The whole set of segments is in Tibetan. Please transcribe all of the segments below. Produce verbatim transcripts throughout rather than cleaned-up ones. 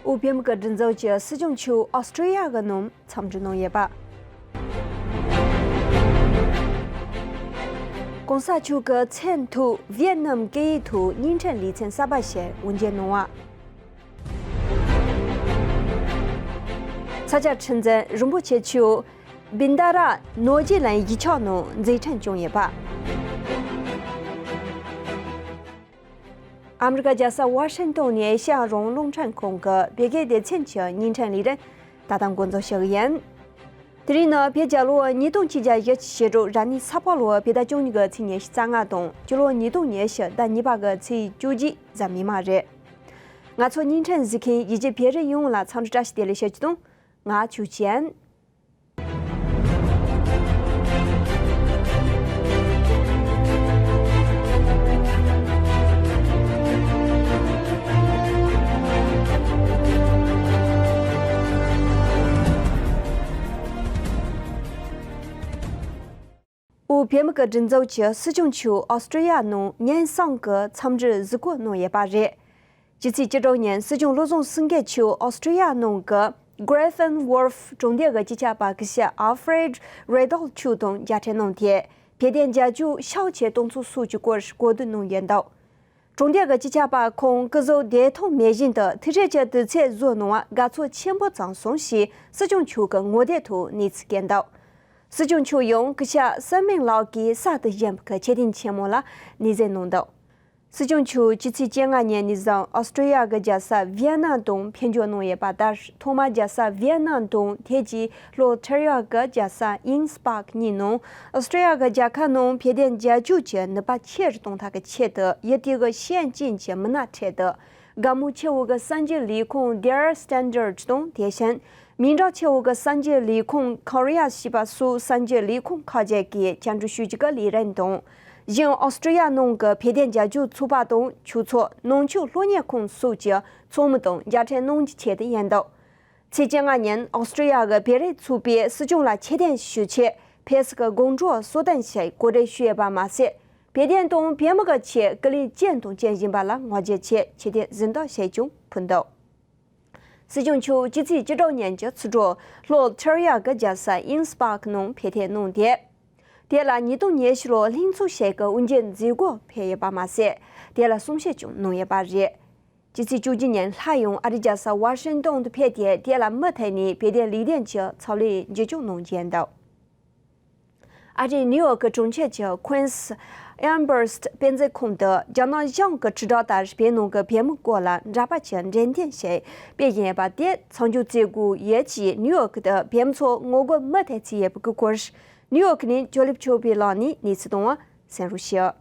ཨུ་བྷེ་མུ་གི་མགྲིན་ཚབ་ཀྱི་སྲིད་སྐྱོང་མཆོག་ཨོ་སི་ཀྲི་ཡ་གི་ནང་འཚམས་འདྲི་གནང་ཡོད་པ། གོང་ས་མཆོག་གི་མཚན་ཐོག་ཝི་ཡེད་ནམ་སྐད་ཡིག་ཐོག་བརྙན་འཕྲིན་ལེ་ཚན་གསར་པ་ཞིག་དབུ་འབྱེད་གནང་བ། ས་སྐྱ་ཁྲི་འཛིན་རིན་པོ་ཆེ་མཆོག་བིན་ད་ར་ནོར་གྱི་ལན་ཡིག་ཆ་ནང་མཛད་འཕྲིན་བསྐྱངས་ཡོད་པ། ཨ་མི་རི་ཀ་རྒྱལ་ས་ཝ་ཤིང་ཏོན་ནས་ཨེ་ཤ་ཡ་རང་དབང་རླུང་འཕྲིན་ཁང་གི་བོད་སྐད་སྡེ་ཚན་གྱི་བརྙན་འཕྲིན་ལས་རིམ་ད་ལྟ་འགོ་འཛུགས་ཞུ་གི་ཡིན། དེ་རིང་ནི་བོད་རྒྱལ་ལོ་ཉིས་སྟོང་ཆིག་བརྒྱ་བཞི་བཅུ་ཞེ་དྲུག་རབ་གནས་ས་ཕག་ལོ་བོད་ཟླ་བཅུ་གཉིས་ཀྱི་ཚེས་ཉི་ཤུ་རྩ་ལྔ་དང་སྤྱི་ལོ་ཉིས་སྟོང་ཉི་ཤུ་ཟླ་གཉིས་པ་གི་ཚེས་བཅུ་གཅིག་གཟའ་མིག་དམར་རེད། ང་ཚོ་བརྙན་འཕྲིན་གཟིགས་མཁན་ཡིད་ཆེས་བོད་རིགས་ཡོངས་ལ་འཚམས་འདྲི་བཀྲ་ཤིས་བདེ་ལེགས་ཞུ་རྒྱུ་དང་། ང་ཆོས་ཅན། ཨུ་བྷེ་མུ་གི་མགྲིན་ཚབ་ཀྱི་སྲིད་སྐྱོང་མཆོག་ཨོ་སི་ཀྲི་ཡ་ནང་ཉིན་གསུམ་གྱི་འཚམས་འདྲི་གཟིགས་སྐོར་གནང་ཡོད་པ་རེད། ཕྱི་ཚེས་བཅུ་དྲུག་ཉིན་སྲིད་སྐྱོང་བློ་བཟང་སེང་གེ་མཆོག་ཨོ་སི་ཀྲི་ཡ་ནང་གི་Grafenwörf་གྲོང་སྡེ་གི་སྤྱི་ཁྱབ་པ་སྐུ་ཞབས་Alfred Riedel་མཆོག་དང་མཇལ་འཕྲད་གནང་སྟེ། བོད་དོན་རྒྱབ་སྐྱོར་ཤུགས་ཆེ་གཏོང་ཚུལ་སོགས་ཀྱི་སྐོར་གོ་བསྡུར་གནང་ཡོད་འདུག་གྲོང་སྡེ་གི་སྤྱི་ཁྱབ་པ་ཁོང་སྐུ་གཟུགས་བདེ་ཐང་མེད་བཞིན་དུ་ཐུག་འཕྲད་ཀྱི་དུས་ཚོད་བཟོས་གནང་བར་དགའ་ཚོར་ཆེན་པོ་བྱུང་སོང་ཞེས་སྲིད་སྐྱོང་མཆོག་གི་ངོ་དེབ་ཐོག་གནས་ཚུལ་བཀོད་འདུག་སྲིད་སྐྱོང་མཆོག་ཡང་སྐུ་ཞབས་སན་མིང་ལགས་ཀྱིས་གསར་དུ་བཞེངས་པའི་མཆོད་རྟེན་ཆེན་མོ་ལ་གནས་གཟིགས་གནང་འདུག་སྲིད་སྐྱོང་མཆོག་ཕྱི་ཚེས་བཅོ་ལྔ་ཉིན་ནས་བཟུང་ཨོ་སི་ཀྲི་ཡ་གི་རྒྱལ་ས་ཝི་ཡེ་ན་དང་ཕེབས་འབྱོར་གནང་ཡོད་པ་ལྟར། ཐོག་མར་རྒྱལ་ས་ཝི་ཡེ་ན་དང་དེ་རྗེས་ལྷོ་ཁོ་རེ་ཡ་གི་རྒྱལ་ས་ཨིན་སི་པག་གཉིས་ནང་ཨོ་སི་ཀྲི་ཡ་གི་རྒྱལ་ཁབ་ནང་བོད་དོན་རྒྱབ་སྐྱོར་གྱི་ནུས་པ་ཆེ་རུ་གཏོང་ཐབས་ཀྱི་ཆེད་དུ་ཡུལ་དེ་གི་ཤེས་ཡོན་ཅན་གྱི་མི་སྣ་ཁྲོད་དུ་དགའ་མོས་ཆེ་བོ་གི་གསར་འགྱུར་ལས་ཁང་Der Standard་དང་། དེ་བཞིན་མིང་གྲགས་ཆེ་བོ་གི་གསར་འགྱུར་ལས་ཁང་Korea་ཞེས་པ་སོགས་གསར་འགྱུར་ལས་ཁང་ཁག་ཅིག་གིས་བཅར་འདྲི་ཞུ་རྒྱུ་གི་ལས་རིམ་དང་། གཞན་ཨོ་སི་ཀྲི་ཡ་ནང་གི་བོད་དོན་རྒྱབ་སྐྱོར་ཚོགས་པ་དང་ཆོས་ཚོགས། ནང་ཆོས་སློབ་གཉེར་ཁང་སོགས་ཀྱི་ཚོགས་མི་དང་མཇལ་འཕྲད་གནང་རྒྱུའི་ཆེད་དུ་ཡིན་འདུག་ཚེས་བཅོ་ལྔ་ཉིན་ཨོ་སི་ཀྲི་ཡ་གི་བོད་རིགས་ཚོགས་པས་སྲིད་སྐྱོང་ལ་ཆེད་དོན་ཞུ་ཆེད་ཕེབས་སའི་དགོང་དྲོ་གསོལ་སྟོན་ཞིག་གོ་སྒྲིག་ཞུས་ཡོད་པ་མ་ཟད། བོད་དོན་དང་བོད་མི་གི་ཆེད་སྐུ་ལས་བསྐྱོན་དང་བསྐྱོན་བཞིན་པ་ལ་ངོ་རྒོལ་ཆེད་ཆེད་དོན་གཟེངས་རྟགས་ཞིག་ཀྱང་ཕུལ་འདུག་སྲིད་སྐྱོང་མཆོག་ཕྱི་ཚེས་བཅུ་དྲུག་ཉིན་གྱི་ཚོགས་དྲུག་ལྷོ་ཁོ་རེ་ཡ་གི་རྒྱལ་ས་ཨིན་སི་པག་ནང་ཕེབས་ཐོན་གནང་སྟེ། དེ་ལ་ཉིས་སྟོང་ཉི་ཤུ་ལོའི་ལྷན་ཚོགས་ཤིག་གི་དབུ་འབྱེད་མཛད་སྒོར་ཕེབས་ཡོད་པ་མ་ཟད། དེ་ལ་གསུང་བཤད་ཀྱང་གནང་ཡོད་པ་རེད། ཕྱི་ཚེས་བཅུ་གཅིག་ཉིན་སླར་ཡང་ཨ་རིའི་རྒྱལ་ས་ཝ་ཤིང་ཏོན་དུ་ཕེབས་ཏེ། དེ་ལ་མུ་མཐུད་ནས་བོད་དོན་ལས་དོན་གྱི་ཚོགས་ལས་མཇུག་སྐྱོང་གནང་རྒྱུ་ཡིན་འདུག་ཨ་རིའི་ནིའུ་ཡོག་གི་གྲོང་ཁྱེར་གྱི་Queens Amherst་དཔེ་མཛོད་ཁང་དུ་རྒྱ་ནག་གཞུང་གི་དྲིལ་བསྒྲགས་ལྟར་བོད་ནང་གི་བོད་མིའི་སྐོར་ལ་འདྲ་པར་གྱི་འགྲེམས་སྟོན་ཞིག་སྤེལ་བཞིན་ཡོད་པ་དེ་མཚམས་འཇོག་བྱེད་དགོས་ཡོད་ཅེས་ནིའུ་ཡོག་གི་བོད་མི་ཚོས་ངོ་རྒོལ་མུ་མཐུད་བྱས་ཡོད་པའི་སྐོར། ནིའུ་ཡོག་ནས་ཇོ་ལེབ་ཆོས་འཕེལ་ལགས་ནས་གནས་ཚུལ་བཏང་བ་གསན་རོགས་ཞུ།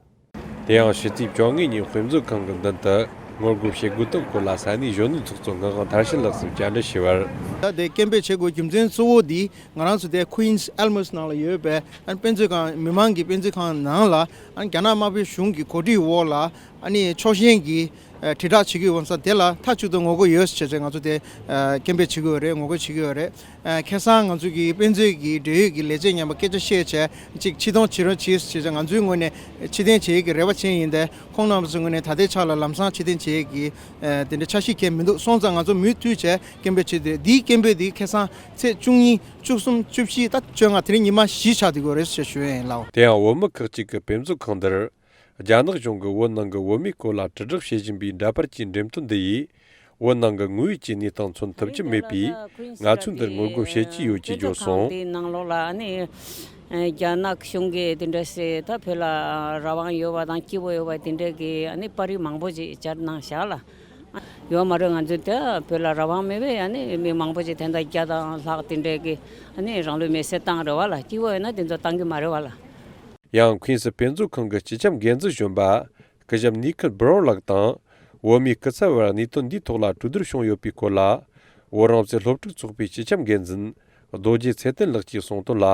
དེ་ཡང་ཕྱི་ཚེས་བཅོ་ལྔ་ཉིན་དཔེ་མཛོད་ཁང་གི་མདུན་དུ་ངོ་རྒོལ་བྱེད་དགོས་དོན་སྐོར་ལ་ས་གནས་གཞོན་ནུ་ཚོགས་གཙོ་ངག་དབང་མཐར་ཕྱིན་ལགས་སུ་བཅར་འདྲི་ཞུས་པར། ད་དེ་སྐད་འབོད་བྱེད་དགོས་རྒྱུ་མཚན་གཙོ་བོ་འདི་ང་རང་ཚོ་དེ་Queens Elmhurst་ནང་ལ་ཡོད་པའི་ཨ་ནི་དཔེ་མཛོད་ཁང་མི་མང་གི་དཔེ་མཛོད་ཁང་ནང་ལ་ཨ་ནི་རྒྱ་ནག་དམར་པོའི་གཞུང་གི་གོ་སྒྲིག་འོག་ལ་ཨ་ནི་ཕྱོགས་ཞེན་གྱི་ཨ་དྲིལ་བསྒྲགས་བྱེད་ཀྱི་ཡོད་ས་དེ་ལ་མཐའ་གཅིག་ཏུ་ངོ་རྒོལ་ཡོད་ཟེར་བྱས་ང་ཚོ་དེ་ཨ་སྐད་འབོད་བྱེད་ཀྱི་ཡོད་རེད། ངོ་རྒོལ་བྱེད་ཀྱི་ཡོད་རེད། ཨ་ཁ་སང་ང་ཚོ་གི་དཔེ་མཛོད་ཀྱི་འབྲེལ་ཡོད་ཀྱི་ལས་བྱེད་རྣམ་པ་སྐད་ཆ་བཤད་བྱས་ཅིག་ཕྱིར་གཏོང་བྱེད་རོགས་བྱེད་ཟེར་བྱས་ང་ཚོའི་ངོས་ནས་ཕྱིར་འཐེན་བྱེད་ཀྱི་རེ་བ་བྱས་ཡིན་ཏེ་ཁོང་རྣམ་པ་ཚོའི་ངོས་ནས་ད་ལྟའི་ཆ་ལ་ལམ་སང་ཕྱིར་འཐེན་བྱེད་ཀྱི་ཨ་དེ་འདྲའི་འཆར་གཞི་གང་ཡང་མི་འདུག་སོང་ཙང་ང་ཚོ་མུ་མཐུད་བྱས་སྐད་འབོད་བྱེད་དུས་འདིའི་སྐད་འབོད་འདི་ཁ་སང་ཚེས་བཅུ་གཉིས་བཅུ་གསུམ་བཅུ་བཞི་ད་བཅོ་ལྔ་དེ་རིང་ཉི་མ་བཞི་ཆགས་བསྡད་ཡོད་རེད་ཞེས་ཞུ་ཡ་ཡིན་ལགས། དེ་ཡང་བོད་མི་ཁག་ཅིག་གི་དཔེ་མཛོད་ཁང་འདིར། རྒྱ་ནག་གཞུང་གིས་བོད་ནང་གི་བོད་མིའི་སྐོར་ལ་དྲིལ་བསྒྲགས་བྱེད་བཞིན་པའི་འདྲ་པར་གྱི་འགྲེམས་སྟོན་འདི་ཡིས། བོད་ནང་གི་དངོས་ཡོད་ཀྱི་གནས་སྟངས་མཚོན་ཐུབ་ཀྱི་མེད་པས། ང་ཚོས་འདིར་ངོ་རྒོལ་བྱེད་ཀྱི་ཡོད་ཅེས་བརྗོད་སོང་། དེའི་ནང་ལོགས་ལ་ཨ་ནི་རྒྱ་ནག་གཞུང་གིས་དེ་འདྲ་ཞིག་ད་བོད་ལ་རང་དབང་ཡོད་པ་དང་སྐྱིད་པོ་ཡོད་པ་དེ་འདྲ་གི་ཨ་ནི་པར་རིས་མང་པོ་ཞིག་སྦྱར་གནང་བཞག་ལ། ཡོད་མ་རེད། ང་ཚོ་ད་བོད་ལ་རང་དབང་མེད་པས་ཨ་ནི་མི་མང་པོ་ཞིག་དེ་འདྲ་བརྒྱ་དང་ལྷག་དེ་འདྲ་གི་ཨ་ནི་རང་ལུས་མེར་སྲེག་བཏང་རེད་བ་ལ། སྐྱིད་པོ་ཡོད་ན་དེ་ཚོ་བཏང་གི་མ་རེད་བ་ལ། ཡང་ཁུན་སི་དཔེ་མཛོད་ཁང་གི་སྤྱི་ཁྱབ་འགན་འཛིན་གཞོན་པ་སྐུ་ཞབས་ནི་ཁིལ་སྦི་རོན་ལགས་དང་། བོད་མིའི་སྐུ་ཚབ་བར་གནད་དོན་འདིའི་ཐོག་ལ་གྲོས་བསྡུར་བྱུང་ཡོད་པའི་སྐོར་ལ། བོད་རང་བཙན་སློབ་ཕྲུག་ཚོགས་པའི་སྤྱི་ཁྱབ་འགན་འཛིན་རྡོ་རྗེ་ཚེ་བརྟན་ལགས་ཀྱིས་གསུངས་དོན་ལ།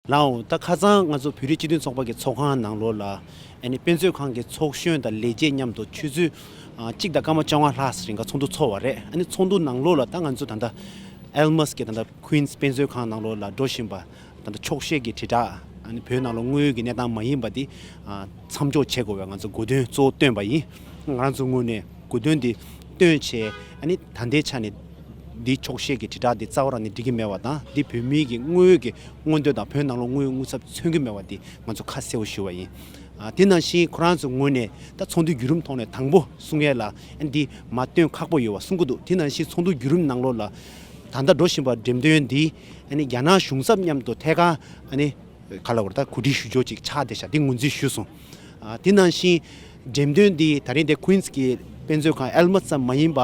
ལགས་འོང་། ད་ཁ་སང་ང་ཚོ་བོད་རིགས་སྤྱི་མཐུན་ཚོགས་པ་གི་ཚོགས་ཁང་ནང་ལོགས་ལ་ཨ་ནི་དཔེ་མཛོད་ཁང་གི་ཚོགས་གཞོན་དང་ལས་བྱེད་མཉམ་དུ་ཆུ་ཚོད་ཨ་གཅིག་དང་སྐར་མ་བཅོ་ལྔ་ལྷག་རིང་ག་ཚོགས་འདུ་ཚོགས་པ་རེད། ཨ་ནི་ཚོགས་འདུ་ནང་ལོགས་ལ་ད་ང་ཚོ་ད་ལྟ་ཨེལ་མ་སི་གི་ད་ལྟ་ཁུན་སི་དཔེ་མཛོད་ཁང་ནང་ལོགས་ལ་འགྲོ་བཞིན་པ། ད་ལྟ་འཁྱོག་བཤད་ཀྱི་དྲིལ་བསྒྲགས་ཨ་ནི་བོད་ནང་ལ་དངོས་ཡོད་ཀྱི་གནས་སྟངས་མ་ཡིན་པ་འདི་ཨ་མཚམས་འཇོག་བྱེད་དགོས་པའི་ང་ཚོ་དགོས་འདུན་གཙོ་བོ་བཏོན་པ་ཡིན། ང་རང་ཚོའི་ངོས་ནས་དགོས་འདུན་འདི་ བཏོན་བྱས་ཨ་ནི་ད་ལྟའི་ཆ་ནས་འདི་འཁྱོག་བཤད་ཀྱི་དྲིལ་བསྒྲགས་འདི་རྩ་བ་རང་ནས་འགྲིག་གི་མེད་པ་དང་འདི་བོད་མིའི་གི་དངོས་ཡོད་ཀྱི་མངོན་འདོད་དང་བོད་ནང་ལོགས་དངོས་ཡོད་དངོས་ཚབ་མཚོན་གྱི་མེད་པ་འདི་ང་ཚོ་ཁ་གསལ་པོ་ཞུ་བ་ཡིན། ཨ་དེ་ནང་བཞིན་ཁོ་རང་ཚོའི་ངོས་ནས་ད་ཚོགས་འདུའི་བརྒྱུད་རིམ་ཐོག་ནས་དང་པོ་གསུང་ཡས་ལ་ཨ་ནི་འདི་མ་བཏོན་ཁག་པོ་ཡོད་པ་གསུང་གི་འདུག་དེ་ནང་བཞིན་ཚོགས་འདུ་བརྒྱུད་རིམ་ནང་ལོགས་ལ་ད་ལྟ་འགྲོ་བཞིན་པ་འགྲེམས་སྟོན་འདི་ཨ་ནི་རྒྱ་ནག་གཞུང་ཚབ་མཉམ་དུ་ཐད་ཀར་ཨ་ནི་ག་ལ་བར་ད་གོ་སྒྲིག་ཞུ་ཕྱོགས་ཅིག་ཆགས་བསྡད་ཤག་འདི་ངོས་འཛིན་ཞུས་སོང་། ཨ་དེ་ནང་བཞིན་འགྲེམས་སྟོན་འདི་ད་རིང་འདི་ཀུན་སི་གི་དཔེ་མཛོད་ཁང་ཨལ་མ་ཙམ་མ་ཡིན་པ་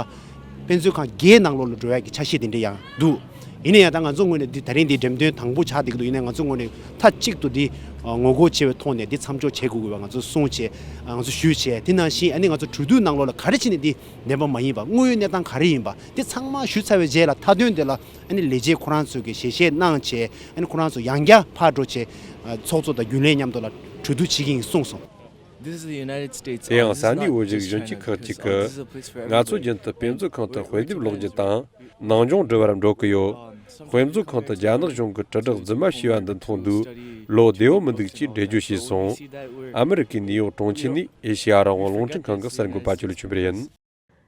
དཔེ་མཛོད་ཁང་བརྒྱད་ནང་ལོགས་ལ་འགྲོ་ཡག་གི་ཆ་ཤས་དེ་འདྲ་ཡང་འདུག་ཡིན་ན་ཡང་ད་ང་ཚོ་ངོས་ནས་འདི་ད་རིང་འདི་འགྲེམས་སྟོན་དང་པོ་ཆགས་བསྡད་ཀྱི་འདུག་ཡིན་ན་ང་ཚོ་ངོས་ནས་མཐའ་གཅིག་ཏུ་འདི་ངོ་རྒོལ་ཆེ་བའི་ཐོག་ནས་འདི་མཚམས་འཇོག་བྱེད་དགོས་དགོས་པ་ང་ཚོ་གསུངས་བྱས་ང་ཚོ་ཞུས་བྱས་དེ་ནང་བཞིན་ཨ་ནི་ང་ཚོ་གྲོས་བསྡུར་ནང་ལོགས་ལ་ག་རེ་བྱས་ནས་འདི་བདེན་པ་མ་ཡིན་པ་དངོས་ཡོད་གནས་སྟངས་ག་རེ་ཡིན་པ་འདི་ཚང་མ་ཞུས་ཚར་བའི་རྗེས་ལ་མཐའ་དོན་དེ་ལ་ཨ་ནི་ལས་བྱེད་ཁོ་རང་ཚོས་ཀྱི་ཞལ་བཞེས་གནང་བྱས་ཨ་ནི་ཁོ་རང་ཚོ་ཡང་བསྐྱར་ཕར་འགྲོ་བྱས་ཚོགས་གཙོ་དང་རྒྱུན་ལས་མཉམ་དུ་ལ་གྲོས་བསྡུར་བྱེད་ཀྱི་ཡིན་གསུངས་སོང་། This is the United States. དེ་ཡང་ས་གནས་དབུ་བཞུགས་གཞོན་སྐྱེས་ཁག་ཅིག་གིས་ང་ཚོ་རྒྱུན་དུ་དཔེ་མཛོད་ཁང་དུ་དཔེ་དེབ་ཀློག་རྒྱུ་དང་ནང་སྦྱོང་འགྲོ་བར་འགྲོ་གི་ཡོད། དཔེ་མཛོད་ཁང་དུ་རྒྱ་ནག་གཞུང་གི་དྲིལ་བསྒྲགས་རྫུན་མ་བྱས་པ་འདི་མཐོང་དུས་བློ་བདེ་བོ་མི་འདུག་ཅེས་འགྲེལ་བརྗོད་བྱས་སོང་། ཨ་མི་རི་ཀའི་ནིའུ་ཡོག་གྲོང་ཁྱེར་ནས་ཨེ་ཤེ་ཡ་རང་དབང་རླུང་འཕྲིན་ཁང་གི་གསར་འགོད་པ་ཆོས་ལུགས་ཆོས་འཕེལ་ཡིན།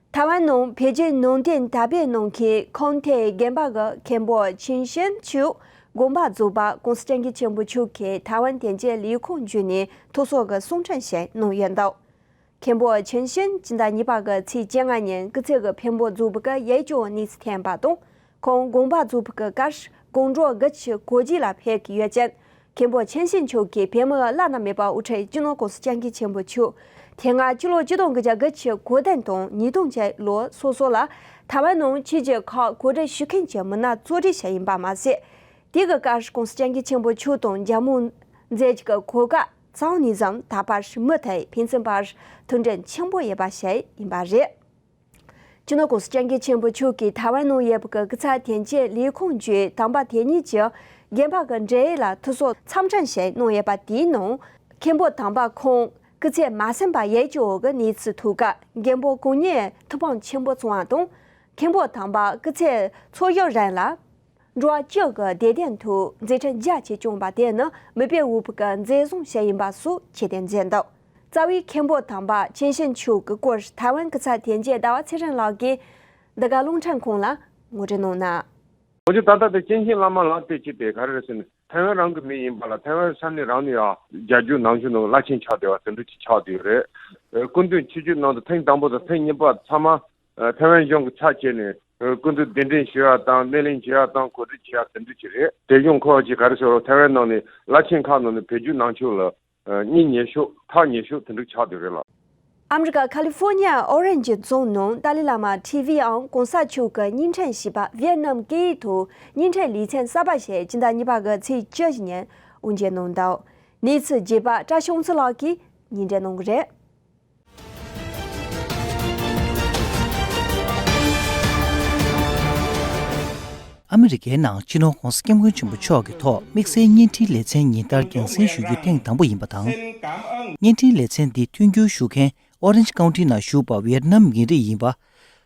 ཐའེ་ཝན་ནང་འཕེལ་རྒྱས་ནང་རྐྱེན་དར་སྤེལ་གནང་མཁན་ཁོང་ཐེ་དགོན་པ་གི་མཁན་པོ་ཆིན་ཤིན་མཆོག་དགོངས་པ་རྫོགས་པ་༸གོང་ས་༸སྐྱབས་མགོན་ཆེན་པོ་མཆོག་གིས་ཐའེ་ཝན་དོན་གཅོད་ལས་ཁུངས་བརྒྱུད་ནས་ཐུགས་གསོ་གི་གསུང་འཕྲིན་ཞིག་གནང་ཡོད་འདུག་མཁན་པོ་ཆིན་ཤིན་སྤྱི་ཟླ་གཉིས་པ་གི་ཚེས་བཅོ་ལྔ་ཉིན་སྐུ་ཚེ་གི་འཕན་པོ་རྫོགས་པ་གི་ཡ་གྱོ་གནས་ཚུལ་ཐོན་པ་དང་། ཁོང་དགོངས་པ་རྫོགས་པ་གི་སྐབས་དགོང་དྲོ་དགུ་ཆུ་གོ་རྗེས་ལ་ཕེབས་ཀྱི་ཡོད་ཅིང་། མཁན་པོ་ཆིན་ཤིན་མཆོག་གིས་བོད་མི་བླ་ན་མེད་པ་དབུ་ཁྲིད་སྤྱི་ནོར་༸གོང་ས་༸སྐྱབས་མགོན་ཆེན་པོ་མཆོག་དེ་སྔ་ཕྱི་ལོ་ཆིག་སྟོང་དགུ་བརྒྱ་དགུ་བཅུ་གོ་བདུན་དང་ཉིས་སྟོང་བརྒྱད་ལོ་སོ་སོ་ལ་ཐའེ་ཝན་ནང་ཆོས་བརྒྱུད་ཁག་གོ་སྒྲིག་ཞུ་མཁན་གྱི་མི་སྣ་གཙོ་སྒྲིག་བྱས་ཡིན་པ་མ་ཟད། དེ་གི་སྐབས་༸གོང་ས་༸སྐྱབས་མགོན་ཆེན་པོ་མཆོག་དང་རྒྱ་མོ་མཛད་ཀྱི་གོ་སྐབས་ཚང་ནས་བཟུང་ད་བར་མུ་མཐུད་ཕན་ཚུན་བར་མཐུན་སྒྲིལ་ཆེན་པོ་ཡོད་པ་ཞིག་ཡིན་པ་རེད། སྤྱི་ནོར་༸གོང་ས་༸སྐྱབས་མགོན་ཆེན་པོ་མཆོག་གིས་ཐའེ་ཝན་ནང་ཡོད་པའི་སྐུ་ཚབ་དོན་གཅོད་ལས་ཁུངས་བརྒྱུད་དམ་པ་དེ་ཉིད་ཀྱི་དགོན་པ་གི་འབྲེལ་ཡོད་ལ་ཐུགས་གསོ་འཚམས་འཕྲིན་ཞིག་གནང་ཡོད་པ་དེའི་ནང་། མཁན་པོ་དམ་པ་ཁོང་སྐུ་ཚེ་མ་ཟིན་པར་ཡལ་གྱི་འོག་གི་གནས་ཚུལ་ཐོག་གི་མགོན་པོ་གང་ཉིད་ཐུགས་ཕམ་ཆེན་པོ་བྱུང་བ་དང་། མཁན་པོ་དམ་པ་སྐུ་ཚེ་འཚོ་བཞུགས་རིང་ལ། འགྲོ་བ་སྤྱི་གི་བདེ་དོན་ཐོག་མཛད་འཕྲིན་རྒྱ་ཆེ་བསྐྱངས་པ་དེ་ནི་མི་བོད་དབུ་བོད་ཀྱི་མཛད་བཟང་ཞིག་ཡིན་པ་སོགས་ཆེ་བསྟོད་མཛད་འདུག་རྩ་བའི་མཁན་པོ་དམ་པ་ཆིན་ཤིན་མཆོག་གི་སྐོར་ཐའེ་ཝན་སྐུ་ཚབ་དོན་གཅོད་ཟླ་བ་ཚེ་རིང་ལགས་ཀྱིས་འདི་ག་རླུང་འཕྲིན་ཁང་ལ་ངོ་སྤྲོད་གནང་གནང་། འོན་ཀྱང་ད་ལྟ་དེ་ཆིན་ཤིན་བླ་མ་ལགས་དེ་ཅི་སྟེ་ག་རེ་རེད་ཟེར་ན་ཐའེ་ཝན་རང་གི་མི་ཡིན་པ་ལ་ཐའེ་ཝན་ས་གནས་རང་ནས་ཡང་རྒྱ་རྒྱུ་ནང་ཆོས་ནང་བླ་ཆེན་ཆགས་བསྡད་པ་དེ་འདྲ་ཅིག་ཆགས་བསྡད་ཡོད་རེད། སྐུ་མདུན་ཆིབས་བསྒྱུར་གནང་དུས་ཐེངས་དང་པོ་དང་ཐེངས་གཉིས་པ་ཚང་མ། ཨ་ཐའེ་ཝན་གཞུང་གི་ཕྱག་བྱས་ནས་ཨ་སྐུ་མདུན་གདན་འདྲེན་ཞུ་ཡག་དང་སྣེ་ལེན་བྱེད་ཡག་དང་གོ་སྒྲིག་བྱེད་ཡག་དེ་འདྲ་ཅིག་རེད། དེ་གཞུང་ཁོ་ཅིག་ག་རེ་ཟེར་རོ་ཐའེ་ཝན་ནང་ནས་བླ་ཆེན་ཁག་ནང་ནས་བོད་བརྒྱུད་ནང་ཆོས་ལ་ཨ་གཉེན་ཉེ་ཤོས་ཐག་ཉེ་ཤོས་དེ་འདྲ་ཆགས་བསྡད་རེད་ལགས། ཨ་མི་རི་ཀ་ཁ་ལི་ཧྥོ་ནི་ཡ་ཨོ་རེན་ཇི་རྫོང་ནང་ཏཱ་ལའི་བླ་མ་ཁྲི་པའི་ཨང་གོང་ས་མཆོག་གི་བརྙན་འཕྲིན་ཞེས་པ་ཝེ་ནམ་སྐད་ཡིག་ཐོག་བརྙན་འཕྲིན་ལེ་ཚན་གསར་པ་ཞིག་སྤྱི་ཟླ་གཉིས་པ་གི་ཚེས་བཅུ་བཞི་ཉིན་དབུ་འབྱེད་གནང་འདུག་གནས་ཚུལ་རྒྱས་པ་བཀྲ་ཤིས་དབང་ཕྱུག་ལགས་ཀྱིས་སྙན་སྒྲོན་གནང་གི་རེད། ཨ་མི་རི་ཀའི་ནང་སྤྱི་ནོར་༸གོང་ས་༸སྐྱབས་མགོན་ཆེན་པོ་མཆོག་གི་ཐོག་དམིགས་བསལ་བརྙན་འཕྲིན་ལེ་ཚན་ཉིན་ལྟར་རྒྱང་སྲིང་ཞུ་རྒྱུ་ཐེངས་དང་པོ་ཡིན་པ་དང་། བརྙན་འཕྲིན་ལེ་ཚན་འདི་མཐུན་འགྱུར་ཞུ་མཁན་ཨོ་རེན་ཇི་ཀའུན་ཊི་ནང་བཞུགས་པ་ཝེད་ནམ་མི་རིགས་ཡིན་པ།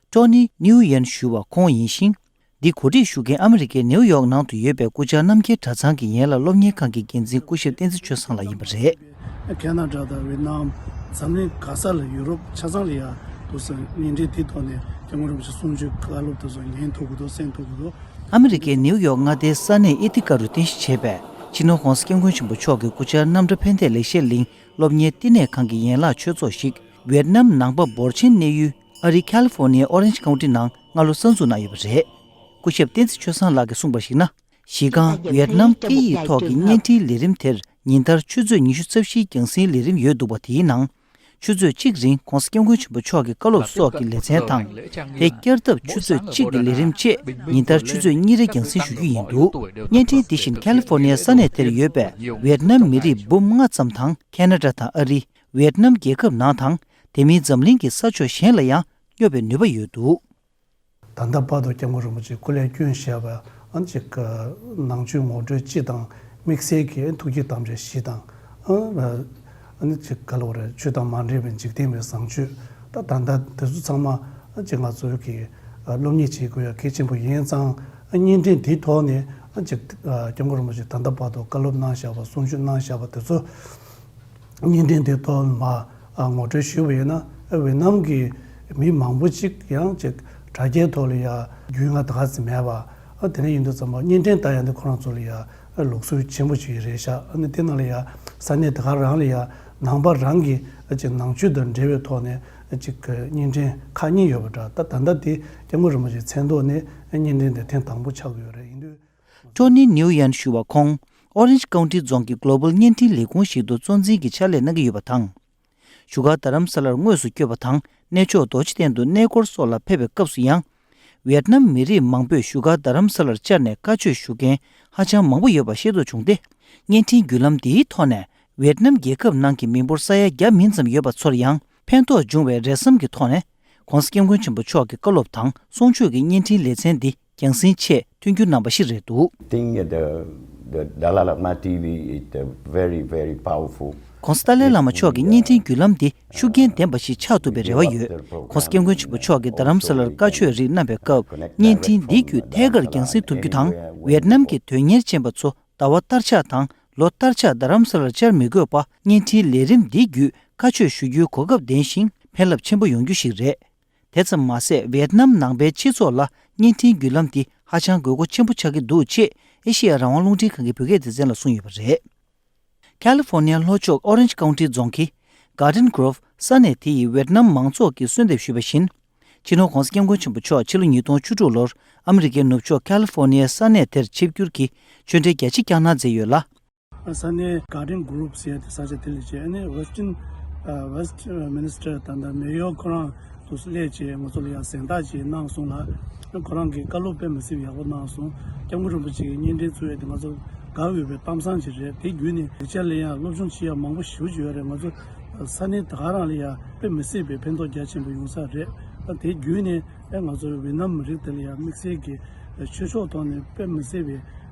ཀྲོ་ནི་ནིའུ་ཡན་ཞུ་བ་ཁོང་ཡིན་ཞིང་། འདི་གོ་སྒྲིག་ཞུ་མཁན་ཨ་མི་རི་ཀའི་ནེའུ་ཡོག་ནང་དུ་ཡོད་པའི་སྐུ་བཅར་རྣམ་རྒྱལ་གྲྭ་ཚང་གི་ཡན་ལག་སློབ་གཉེར་ཁང་གི་འགན་འཛིན་སྐུ་ཞབས་བསྟན་འཛིན་ཆོས་བཟང་ལགས་ཡིན་པ་རེད། ཁེ་ན་ཌ་དང་ཝེད་ནམ། འཛམ་གླིང་ག་ས་ལ་ཡུ་རོབ་ཆ་ཚང་ལ་ཡ་འདུག་སེ་བརྙན་འཕྲིན་དེའི་ཐོག་ནས་སྐྱབས་མགོན་རིན་པོ་ཆེ་གསུང་ཆོས་བཀའ་སློབ་དེ་ཚོ་ཉན་ཐུབ་ཀྱི་འདུག་གསན་ཐུབ་ཀྱི་འདུག་ཨ་མི་རི་ཀའི་ནེའུ་ཡོག་མངའ་སྡེའི་ས་གནས་ཨེ་ཐི་ཀ་རུ་རྟེན་གཞི་བྱས་པའི་སྤྱི་ནོར་༸གོང་ས་༸སྐྱབས་མགོན་ཆེན་པོ་མཆོག་གི་སྐུ་བཅར་རྣམ་གྲྭ་ཕན་བདེ་ལེགས་བཤད་གླིང་སློབ་གཉེར་བསྟི་གནས་ཁང་གི་ཡན་ལག་ཆོས་ཚོགས་ཤིག་ཝེད་ནམ་ནང་པ་འབོར་ཆེན་གནས་ཡུལ་ཨ་རིའི་ཁ་ལི་ཧྥོར་ནི་ཡའི་ཨོ་རེན་ཇི་ཀའུན་ཊི་ནང་སྔ་ལོ་གསར་འཛུགས་གནང་ཡོད་པ་རེད། སྐུ་ཞབས་བསྟན་འཛིན་ཆོས་བཟང་ལགས་ཀྱིས་གསུངས་པར་གཞིགས་ན། གཞི་རྐང་ཝེད་ནམ་སྐད་ཡིག་ཐོག་གི་བརྙན་འཕྲིན་ལས་རིམ་དེར་ཉིན་ལྟར་ཆུ་ཚོད་ཉི་ཤུ་རྩ་བཞིའི་རྒྱང་སྲིང་ལས་རིམ་ཡོད་འདུག་པ། དེའི་ནང་ཆུ་ཚོད་གཅིག་རིང་༸གོང་ས་༸སྐྱབས་མགོན་ཆེན་པོ་མཆོག་གི་བཀའ་སློབ་སོགས་ཀྱི་ལེ་ཚན་དང་། དེ་བསྐྱར་ལྡབ་ཆུ་ཚོད་གཅིག་གི་ལས་རིམ་བཅས་ཉིན་ལྟར་ཆུ་ཚོད་གཉིས་རེ་རྒྱང་སྲིང་ཞུ་རྒྱུ་ཡིན་འདུག་བརྙན་འཕྲིན་འདི་བཞིན་ཁ་ལི་ཧྥོར་ནི་ཡའི་ས་གནས་དེར་ཡོད་པའི་ཝེད་ནམ་མི་རིགས་འབུམ་ལྔ་ཙམ་དང་ཁེ་ན་ཌ་དང་ཨ་རི། ཝེད་ནམ་རྒྱལ་ཁབ་ནང་དང་དེ་མིན་འཛམ་གླིང་གི་ས་ཕྱོགས་གཞན་ལ་ཡང་སྙོབ་པའི་ནུས་པ་ཡོད་འདུག་ད་ལྟ་བར་དུ་སྐྱབས་མགོན་རིན་པོ་ཆེས་སྐུ་ལས་བསྐྱོན་བཞག་པ་ཨ་ཅིག་ནང་ཆོས་ངོ་སྤྲོད་སྤྱི་དང་དམིགས་བསལ་གྱི་ཐུགས་བསྐྱེད་དམ་བཅའ་བཞི་དང་ཨ་ནི་ཅིག་ག་ལ་བ་རེད། ཆོས་དང་མ་འདྲེས་པའི་འཇིག་རྟེན་པའི་བཟང་སྤྱོད་ད་ད་ལྟ་དེ་ཚོ་ཚང་མ་ཨ་ཅིག་ང་ཚོའི་གི་སློབ་གཉེར་བྱེད་དགོས་ཡ་གལ་ཆེན་པོ་ཡིན་ཙང་བརྙན་འཕྲིན་དེའི་ཐོག་ནས་ཨ་ཅིག་སྐྱབས་མགོན་རིན་པོ་ཆེས་ད་ལྟ་བར་དུ་བཀའ་སློབ་གནང་བཞག་པ་གསུང་ཆོས་གནང་བཞག་པ་དེ་ཚོ། བརྙན་འཕྲིན་དེ་ཐོག་མ་ངོ་སྤྲོད་ཞུས་པ་ཡིན་ན་ཝེ་ནམ་གྱི་ མི་མང་པོ་ཅིག་ཡང་ཅིག་དྲ་རྒྱའི་ཐོག་ལ་ཡ་རྒྱུས་མངའ་ད་ག་ཚོད་མེད་པ། ཨ་དེ་འདྲ་ཡིན་དུས་ཙམ་པ་བརྙན་འཕྲིན་ལྟ་ཡ་འདི་ཁོ་རང་ཚོ་ལ་ཡ་ལུགས་སྲོལ་ཆེན་པོ་ཅིག་རེད་ཤག་ཨ་ནི་དེ་ནང་ལ་ཡ་ས་གནས་དེ་ག་རང་ལ་ཡ་ནང་པ་རང་གི་ཅིག་ནང་ཆོས་དང་འབྲེལ་བའི་ཐོག་ནས་ཅིག་བརྙན་འཕྲིན་ཁག་གཉིས་ཡོད་པ་འདྲ། ད་ད་ལྟ་དེ་སྐྱབས་མགོན་རིན་པོ་ཆེའི་མཚན་ཐོག་ནས་བརྙན་འཕྲིན་དེ་ཐེངས་དང་པོ་ཆགས་ཀྱི་ཡོད་རེད། ཡིན་དུས། ཊོ་ནི་ནིའུ་ཡན་ཞུ་བ་ཁོང་ཨོ་རེན་ཇི་ཀའུན་ཊི་རྫོང་གི་གོ་ལོ་བལ་བརྙན་འཕྲིན་ལས་ཁུངས་ཤིག་ཏུ་གཙོ་འཛིན་གྱི་ཕྱག་ལས་གནང་གི་ཡོད་པ་དང་། བཞུགས་སྒར་རྡ་རམ་ས་ལར་དངོས་སུ་བསྐྱོད་པ་དང་གནས་མཆོག་རྡོ་རྗེ་གདན་དུ་གནས་སྐོར་སོགས་ལ་ཕེབས་པའི་སྐབས་སུ་ཡང་། ཝེད་ནམ་མི་རིགས་མང་པོས་བཞུགས་སྒར་རྡ་རམ་ས་ལར་བཅར་ནས་བཀའ་ཆོས་ཞུ་མཁན་ཧ་ཅང་མང་པོ་ཡོད་པ་ཤེས་རྟོགས་བྱུང་སྟེ། བརྙན་འཕྲིན་བརྒྱུད་ལམ་འདིའི་ཐོག་ནས་ཝེད་ནམ་རྒྱལ་ཁབ་ནང་གི་མི་འབོར་ས་ཡ་བརྒྱ་མིན་ཙམ་ཡོད་པ་ཚོར་ཡང་ཕན་ཐོགས་འབྱུང་བའི་རེ་བསམ་གྱི་ཐོག་ནས། ྋགོང་ས་ྋསྐྱབས་མགོན་ཆེན་པོ་མཆོག་གི་བཀའ་སློབ་དང་གསུང་ཆོས་ཀྱི་བརྙན་འཕྲིན་ལེ་ཚན་འདི་རྒྱང་སྲིང་ཆེད་མཐུན་འགྱུར་གནང་པ་ཞིག་རེད་འདུག ། Think the the Dalai Lama T V is the very, very powerful. ྋགོང་ས་ཏཱ་ལའི་བླ་མ་མཆོག་གི་བརྙན་འཕྲིན་བརྒྱུད་ལམ་འདི་ཤུགས་རྐྱེན་ལྡན་པ་ཞིག་ཆགས་ཐུབ་པའི་རེ་བ་ཡོད། ྋགོང་ས་ྋསྐྱབས་མགོན་ཆེན་པོ་མཆོག་གིས་རྡ་རམ་ས་ལར་བཀའ་ཆོས་རིགས་གནང་བའི་སྐབས་བརྙན་འཕྲིན་འདི་བརྒྱུད་ཐད་ཀར་རྒྱང་སྲིང་ཐུབ་རྒྱུ་དང་། ཝེད་ནམ་གྱི་དོན་གཉེར་ཅན་པ་ཚོ་ཟླ་བ་ལྟར་ཆགས་དང་ལོ་ལྟར་ཆགས་རྡ་རམ་ས་ལར་བཅར་མི་དགོས་པ་བརྙན་འཕྲིན་ལས་རིམ་འདི་བརྒྱུད་བཀའ་ཆོས་ཞུ་རྒྱུའི་གོ་སྐབས་ལྡན་ཞིང་ཕན་རླབས་ཆེན་པོ་ཡོང་རྒྱུ་ཞིག་རེད། དེ་ཙམ་མ་ཟད་ཝེད་ནམ་ནང་པའི་སྤྱི་ཚོགས་ལ་བརྙན་འཕྲིན་བརྒྱུད་ལམ་འདི་ཧ་ཅང་དགོས་མཁོ་ཆེན་པོ་ཆགས་ཀྱི་འདུག་ཅེས་ཨེ་ཤེ་ཡ་རང་དབང་རླུང་འཕྲིན་ཁང་གི་བོད་སྐད་སྡེ་ཚན་ལ་གསུངས་ཡོད་པ་རེད། ཁ་ལི་ཧྥོར་ནི་ཡའི་ལྷོ་ཕྱོགས་ཨོ་རེན་ཇི་ཀའུན་ཊི་རྫོང་གི་གར་ཌེན་གྷོ་རོབ་ས་གནས་དེ་ཡི་ཝེད་ནམ་མང་ཚོགས་ཀྱིས་གསོལ་འདེབས་ཞུས་པ་བཞིན། སྤྱི་ནོར་ྋགོང་ས་ྋསྐྱབས་མགོན་ཆེན་པོ་མཆོག་ཕྱི་ལོ་ཉིས་སྟོང་བཅུ་དྲུག་ལོར་ཨ་མི་རི་ཀའི་ནུབ་ཕྱོགས་ཁ་ལི་ཧྥོར་ནི་ཡའི་ས་གནས་དེར་ཆིབས་བསྒྱུར་གྱིས་ཆོས་འབྲེལ་རྒྱ་ཆེ་བསྐྱངས་གནང་མཛད་ཡོད་ལ། ས་གནས་Garden Group ཟེར་ཡ་དེ་ས་ཆ་དེ་ལ་བྱས་ནས་Western ཨ་West Minister ད་ལྟ་མེ་ཡོར་ཁོ་རང་དུ་སླེབས་བྱས་ང་ཚོ་ལ་ཡང་གཟེངས་རྟགས་ཅིག་གནང་སོང་ལ། ཁོ་རང་གིས་བཀའ་སློབ་དཔེ་མི་སྲིད་པ་ཡག་པོ་གནང་སོང་། སྐྱབས་མགོན་རིན་པོ་ཆེ་གི་བརྙན་འཕྲིན་བཙུགས་ཡ་དེ་ང་ཚོ་དགའ་འོས་པའི་གཏམ་བཟང་ཅིག་རེད། དེ་བརྒྱུད་ནས་ལེགས་ཆ་ལ་ཡང་སློབ་སྦྱོང་བྱེད་ཡ་མང་པོ་ཞེ་པོ་ཅིག་ཡོད་རེད། ང་ཚོ་ས་གནས་ད་ག་རང་ལ་ཡང་དཔེ་མི་སྲིད་པའི་ཕན་ཐོགས་རྒྱ་ཆེན་པོ་ཡོང་ས་རེད། དེ་བརྒྱུད་ནས། ཨེ་ང་ཚོའི་ཝེ་ནམ་མི་རིགས་དེ་ལ་ཡང་དམིགས་བསལ་གྱི་ཆོས་ཕྱོགས་ཐོག་ནས་དཔེ་མི་སྲིད་པའི་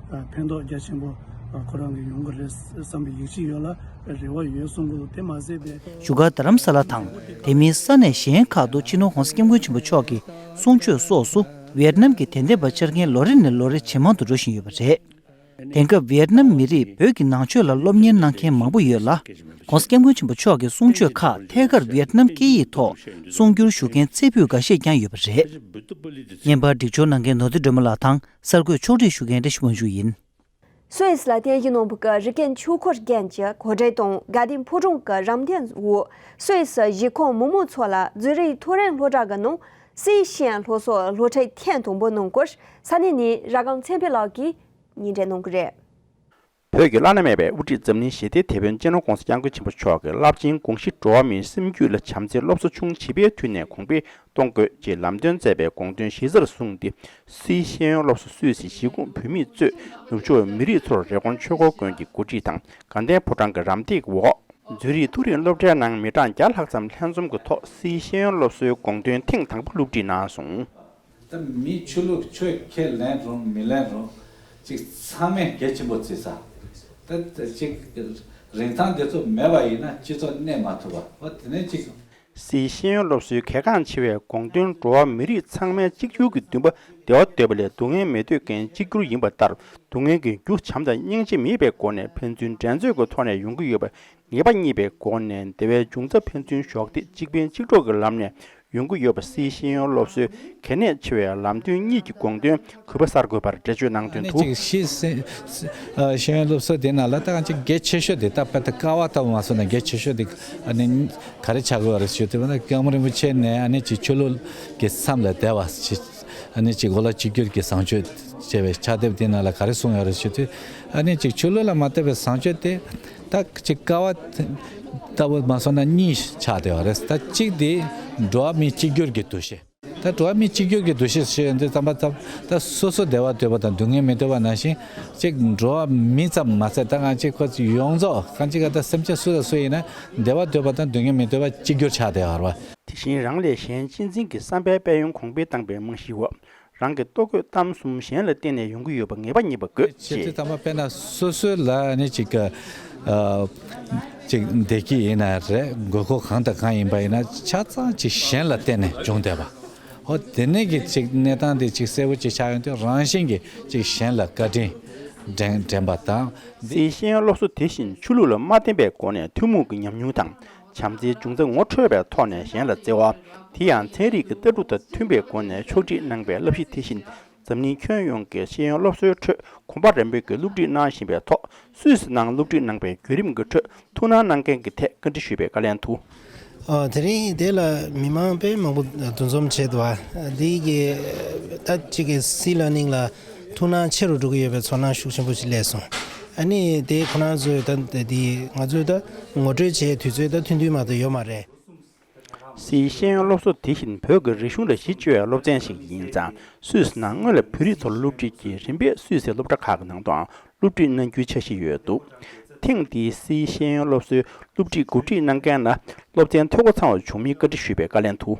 ཕན་ཐོགས་རྒྱ་ཆེན་པོ་ཁོ་རང་གི་ཡོང་གི་རེད་བསམ་པའི་ཡིད་ཆེས་ཡོད་ལ་རེ་བ་ཡོད་གསུང་གི་འདུག། དེ་མ་ཟད་པའི་བཞུགས་སྒར་རྡ་རམ་ས་ལ་དང་དེ་མིན་ས་གནས་གཞན་ཁག་ཏུ་སྤྱི་ནོར་ྋགོང་ས་ྋསྐྱབས་མགོན་ཆེན་པོ་མཆོག་གི་གསུང་ཆོས་སོགས་སུ་ཝེད་ནམ་གྱི་དད་ལྡན་པ་བཅར་མཁན་ལོ་རེ་ནས་ལོ་རེ་ཇེ་མང་དུ་འགྲོ་བཞིན་ཡོད་པ་རེད། དེང་སྐབས་ཝེད་ནམ་མི་རིགས་བོད་ཀྱི་ནང་ཆོས་ལ་སློབ་གཉེར་གནང་མཁན་མང་པོ་ཡོད་ལ། ྋགོང་ས་ྋསྐྱབས་མགོན་ཆེན་པོ་མཆོག་གི་གསུང་ཆོས་ཁག་ཐད་ཀར་ཝེད་ནམ་སྐད་ཡིག་ཐོག་གསུང་བསྒྱུར་ཞུ་མཁན་རྩེ་ཕུད་འགའ་ཤས་ཀྱང་ཡོད་པ་རེད། བརྙན་པར་སྒྲིག་སྦྱོར་གནང་མཁན་ནོར་བུ་སྒྲོལ་མ་ལགས་དང་གསར་འགོད་ཕྱོགས་སྒྲིག་ཞུ་མཁན་བཀྲ་ཤིས་དབང་ཕྱུག་ཡིན། སུད་སི་ལ་རྟེན་གཞི་གནང་བའི་རི་ཀན་ཆོས་འཁོར་རྒྱན་གྱི་གོ་སྒྲིག་དང་དགའ་ལྡན་ཕོ་བྲང་གི་རམ་འདེགས་འོག་སུད་སི་གཞིས་ཁོངས་མི་མང་ཚོ་ལ་ཛུ་རིག་ཐོ་རེངས་སློབ་གྲྭ་གི་ནང་སི་ཤེས་ཡོན་སློབ་གསོ་སློབ་ཁྲིད་ཐེངས་དང་པོ་གནང་སྐོར་ས་གནས་ནས་ར་སྒམ་ཚེ་འཕེལ་ལགས་ཀྱིས་སྙན་སྒྲོན་གནང་གི་རེད། བོད་ཀྱི་བླ་ན་མེད་པའི་དབུ་ཁྲིད་འཛམ་གླིང་ཞི་བདེའི་དེད་དཔོན་སྤྱི་ནོར་ྋགོང་ས་ྋསྐྱབས་མགོན་ཆེན་པོ་མཆོག་གི་རླབས་ཆེན་དགོངས་གཞི་འགྲོ་བ་མིའི་སེམས་རྒྱུད་ལ་བྱམས་བརྩེའི་སློབ་གསོ་ཆུང་བྱིས་པའི་དུས་ནས་གོང་འཕེལ་གཏོང་དགོས་ཅེས་ལམ་སྟོན་མཛད་པའི་དགོངས་དོན་གཞི་རྩར་བཟུང་སྟེ། སིའི་ཤེས་ཡོན་སློབ་གསོ་སུད་སི་གཞིས་ཁོངས་བོད་མི་གཙོས་ནུབ་ཕྱོགས་མི་རིགས་ཚོར་རི་ཀོན་ཆོས་འཁོར་དགོན་གྱི་འགོ་ཁྲིད་དང་དགའ་ལྡན་ཕོ་བྲང་གི་རམ་འདེགས་འོག་ཛུ་རིག་ཐོ་རེངས་སློབ་གྲྭའི་ནང་མི་གྲངས་བརྒྱ་ལྷག་ཙམ་ལྷན་འཛོམས་ཀྱི་ཐོག་སིའི་ཤེས་ཡོན་སློབ་གསོའི་དགོངས་དོན་ཐེངས་དང་པོ་སློབ་ཁྲིད་གནང་སོང་། ད་མིའི་ཆོས་ལུགས་ཆོས་ཁས་ལེན་རུང་མི་ལེན་རུང་ཅིག་ཚང་མས་གལ་ཆེན་པོ་བརྩི་ས། ད་ཅིག་རིན་ཐང་དེ་ཚོ་མེད་པ་ཡིན་ན་སྤྱི་ཚོགས་གནས་མ་ཐུབ་པ། འོ་དེ་ནས་ཅིག། སིའི་ཤེས་ཡོན་སློབ་གསོའི་གལ་འགངས་ཆེ་བའི་དགོངས་དོན་འགྲོ་བ་མི་རིགས་ཚང་མའི་གཅིག་གྱུར་གྱི་འདུན་པ་བདེ་བ་འདོད་པ་ལས་སྡུག་བསྔལ་མི་འདོད་མཁན་གཅིག་གྱུར་ཡིན་པ་ལྟར། སྡུག་བསྔལ་གྱི་རྒྱུ་བྱམས་དང་སྙིང་རྗེ་མེད་པའི་སྒོ་ནས་ཕན་ཚུན་འགྲན་རྩོད་ཀྱི་ཐོག་ནས་ཡོང་གི་ཡོད་པ། ངེས་པ་རྙེད་པའི་སྒོ་ནས་བདེ་བའི་འབྱུང་རྩ་ཕན་ཚུན་གཞོགས་འདེགས་གཅིག་ཕན་གཅིག་གྲོགས་ཀྱི་ལམ་ནས་ཡོང་གི་ཡོད་པ། སིའི་ཤེས་ཡོན་སློབ་གསོའི་གལ་གནད་ཆེ་བའི་ལམ་སྟོན་གཉིས་ཀྱི་དགོངས་དོན་གུས་པ་གསར་འགོད་པར་འགྲེལ་བརྗོད་གནང་དོན་དུ། ཅིག་ཤེས་ཤེས་ཡོན་སློབ་གསོ་དེ་ནང་ལ་ད་གང་ཅིག་གལ་ཆེ་ཤོས་དེ་ད་དཔེ་ད་ཀ་བ་ལྟ་བུ་མ་སོང་ན་གལ་ཆེ་ཤོས་དེ་ཨ་ནི་ག་རེ་ཆགས་དགོས་རེད་ཞུ་དུས་ན་སྐྱབས་མགོན་རིན་པོ་ཆེ་ནས་ཨ་ནི་ཅིག་ཆོས་ལུགས་ཀྱི་མཚམས་ལས་འདས་པ་ཅིག་ཨ་ནི་ཅིག་གོ་ལ་གཅིག་གྱུར་གྱི་བཟང་སྤྱོད་ཅེས་པའི་ཕྱག་དེབ་དེ་ནང་ལ་ག་རེ་གསུངས་ཡོད་རེད་ཞུ་དུས། ཨ་ནི་ཅིག་ཆོས་ལུགས་ལ་མ་ལྟོས་པའི་བཟང་སྤྱོད་དེ་ད་ཅིག་ཀ་བ་ལྟ་བུ་མ་སོང་ན་གཉིས་ཆགས་བསྡད་པ་རེད། ད་གཅིག་དེ་འགྲོ་བ་མིའི་གཅིག་གྱུར་གྱི་འདུ་ཤེས། ད་འགྲོ་བ་མིའི་གཅིག་གྱུར་གྱི་འདུ་ཤེས་ཞེས་འདི་ཙམ་པ་ཙམ་ད་སོ་སོ་བདེ་བ་འདོད་པ་དང་སྡུག་བསྔལ་མི་འདོད་པ་ནང་བཞིན་ཅིག་འགྲོ་བ་མི་ཙམ་མ་ཟད་ད་ང་ཅིག་ཁོ་ཡོངས་རྫོགས་གང་ཅིག་ག་ད་སེམས་ཅན་སུ་དང་སུ་ཡིན་ན་བདེ་བ་འདོད་པ་དང་སྡུག་བསྔལ་མི་འདོད་པ་གཅིག་གྱུར་ཆགས་བསྡད་པ་རེད་བ། དེ་བཞིན་རང་ལས་གཞན་གཅེས་འཛིན་གྱི་བསམ་པའི་དཔལ་ཡོན་གོང་འཕེལ་བཏང་བའི་རྨང་གཞིའོ། རང་གི་ལྟོ་གོས་གཏམ་གསུམ་གཞན་ལ་བརྟེན་ནས་ཡོང་གི་ཡོད་པ་ངེས་པ་རྙེད་པ་དགོས་ཅེས་ཅེས། དེ་དམ་པ་དཔེར་ན་སོ་སོའི་ལ་ནི་ཅིག་གི་ཨ་ཅིག་བདེ་སྐྱིད་ཡིན་ན་རེད། དགོས་མཁོ་གང་དང་གང་ཡིན་པ་ཡིན་ན་ཆ་ཚང་ཅིག་གཞན་ལ་བརྟེན་ནས་བྱུང་བསྡད་པ། ཨོ་དེ་ནས་ཀྱི་ཅིག་གནས་སྟངས་དེ་ཅིག་གསལ་པོ་ཅིག་ཆགས་ཡོང་དུས་རང་བཞིན་གྱིས་ཅིག་གཞན་ལ་བཀའ་དྲིན་དྲན་དྲན་པ་དང་། སིའི་ཤེས་ཡོན་སློབ་གསོ་དེ་བཞིན་ཆོས་ལུགས་ལ་མ་བརྟེན་པའི་སྒོ་ནས་ཐུན་མོང་གི་ཉམས་མྱོང་དང་ བྱམས་བརྩེའི་འབྱུང་རྩ་ངོ་འཕྲོད་པའི་ཐོག་ནས་གཞན་ལ་བརྩེ་བ། དེ་ཡང་ཚན་རིག་གི་ལྟ་གྲུབ་དང་མཐུན་པའི་སྒོ་ནས་ཕྱོགས་སྒྲིག་གནང་པའི་བསླབ་གཞི་དེ་བཞིན་འཛམ་གླིང་ཁྱོན་ཡོངས་ཀྱི་ཤེས་ཡོན་སློབ་གསོའི་ཁྲོད་གོམ་པ་རིམ་པས་ཀྱི་སློབ་ཁྲིད་གནང་བཞིན་པའི་ཐོག་སུད་སི་ནང་སློབ་ཁྲིད་གནང་པའི་བརྒྱུད་རིམ་གྱི་ཁྲོད་ཐུགས་སྣང་གནང་མཁན་གྱི་ཐད་བཀའ་འདྲི་ཞུས་པའི་བཀའ་ལན་དུ། ཨ། དེ་རིང་དེ་ལ་མི་མང་དཔེ་མང་པོ་འདུ་འཛོམས་བྱས་འདུག་ཨ། འདི་གི་ད་ཅིག་གི་སྲིད་བླ་གླིང་ལ་ཐུགས་སྣང་ཆེ་རུ་འགྲོ་གི་ཡོད་པའི་ཚོར་སྣང་ཤུགས་ཆེན་པོ་ཞིག་སླེབས་སོང་། ཨ་ནི་དེ་ཁོ་རང་ཚོས་ད་དེ་ང་ཚོས་ད་ངོ་སྤྲོད་བྱས་དུས་ཚོད་ད་ཐུང་ཐུང་མ་གཏོགས་ཡོད་མ་རེད། སིའི་ཤེས་ཡོན་སློབ་གསོ་དེ་བཞིན་བོད་ཀྱི་རིག་གཞུང་ལ་གཞི་བཅོལ་བའི་སློབ་ཚན་ཞིག་ཡིན་ཙང་། སུད་སི་ནང་སྔོན་ལ་བོད་རིགས་ཚོར་སློབ་ཁྲིད་ཀྱིས་རིམ་པས་སུད་སིའི་སློབ་གྲྭ་ཁག་གི་ནང་དུའང་སློབ་ཁྲིད་གནང་རྒྱུའི་འཆར་གཞི་ཡོད་འདུག་ཐེངས་འདིའི་སིའི་ཤེས་ཡོན་སློབ་གསོའི་སློབ་ཁྲིད་གོ་སྒྲིག་གནང་མཁན་ལ་སློབ་ཚན་ཐོ་འགོད་ཚང་བ་བྱུང་མིན་བཀའ་འདྲི་ཞུས་པའི་བཀའ་ལན་དུ།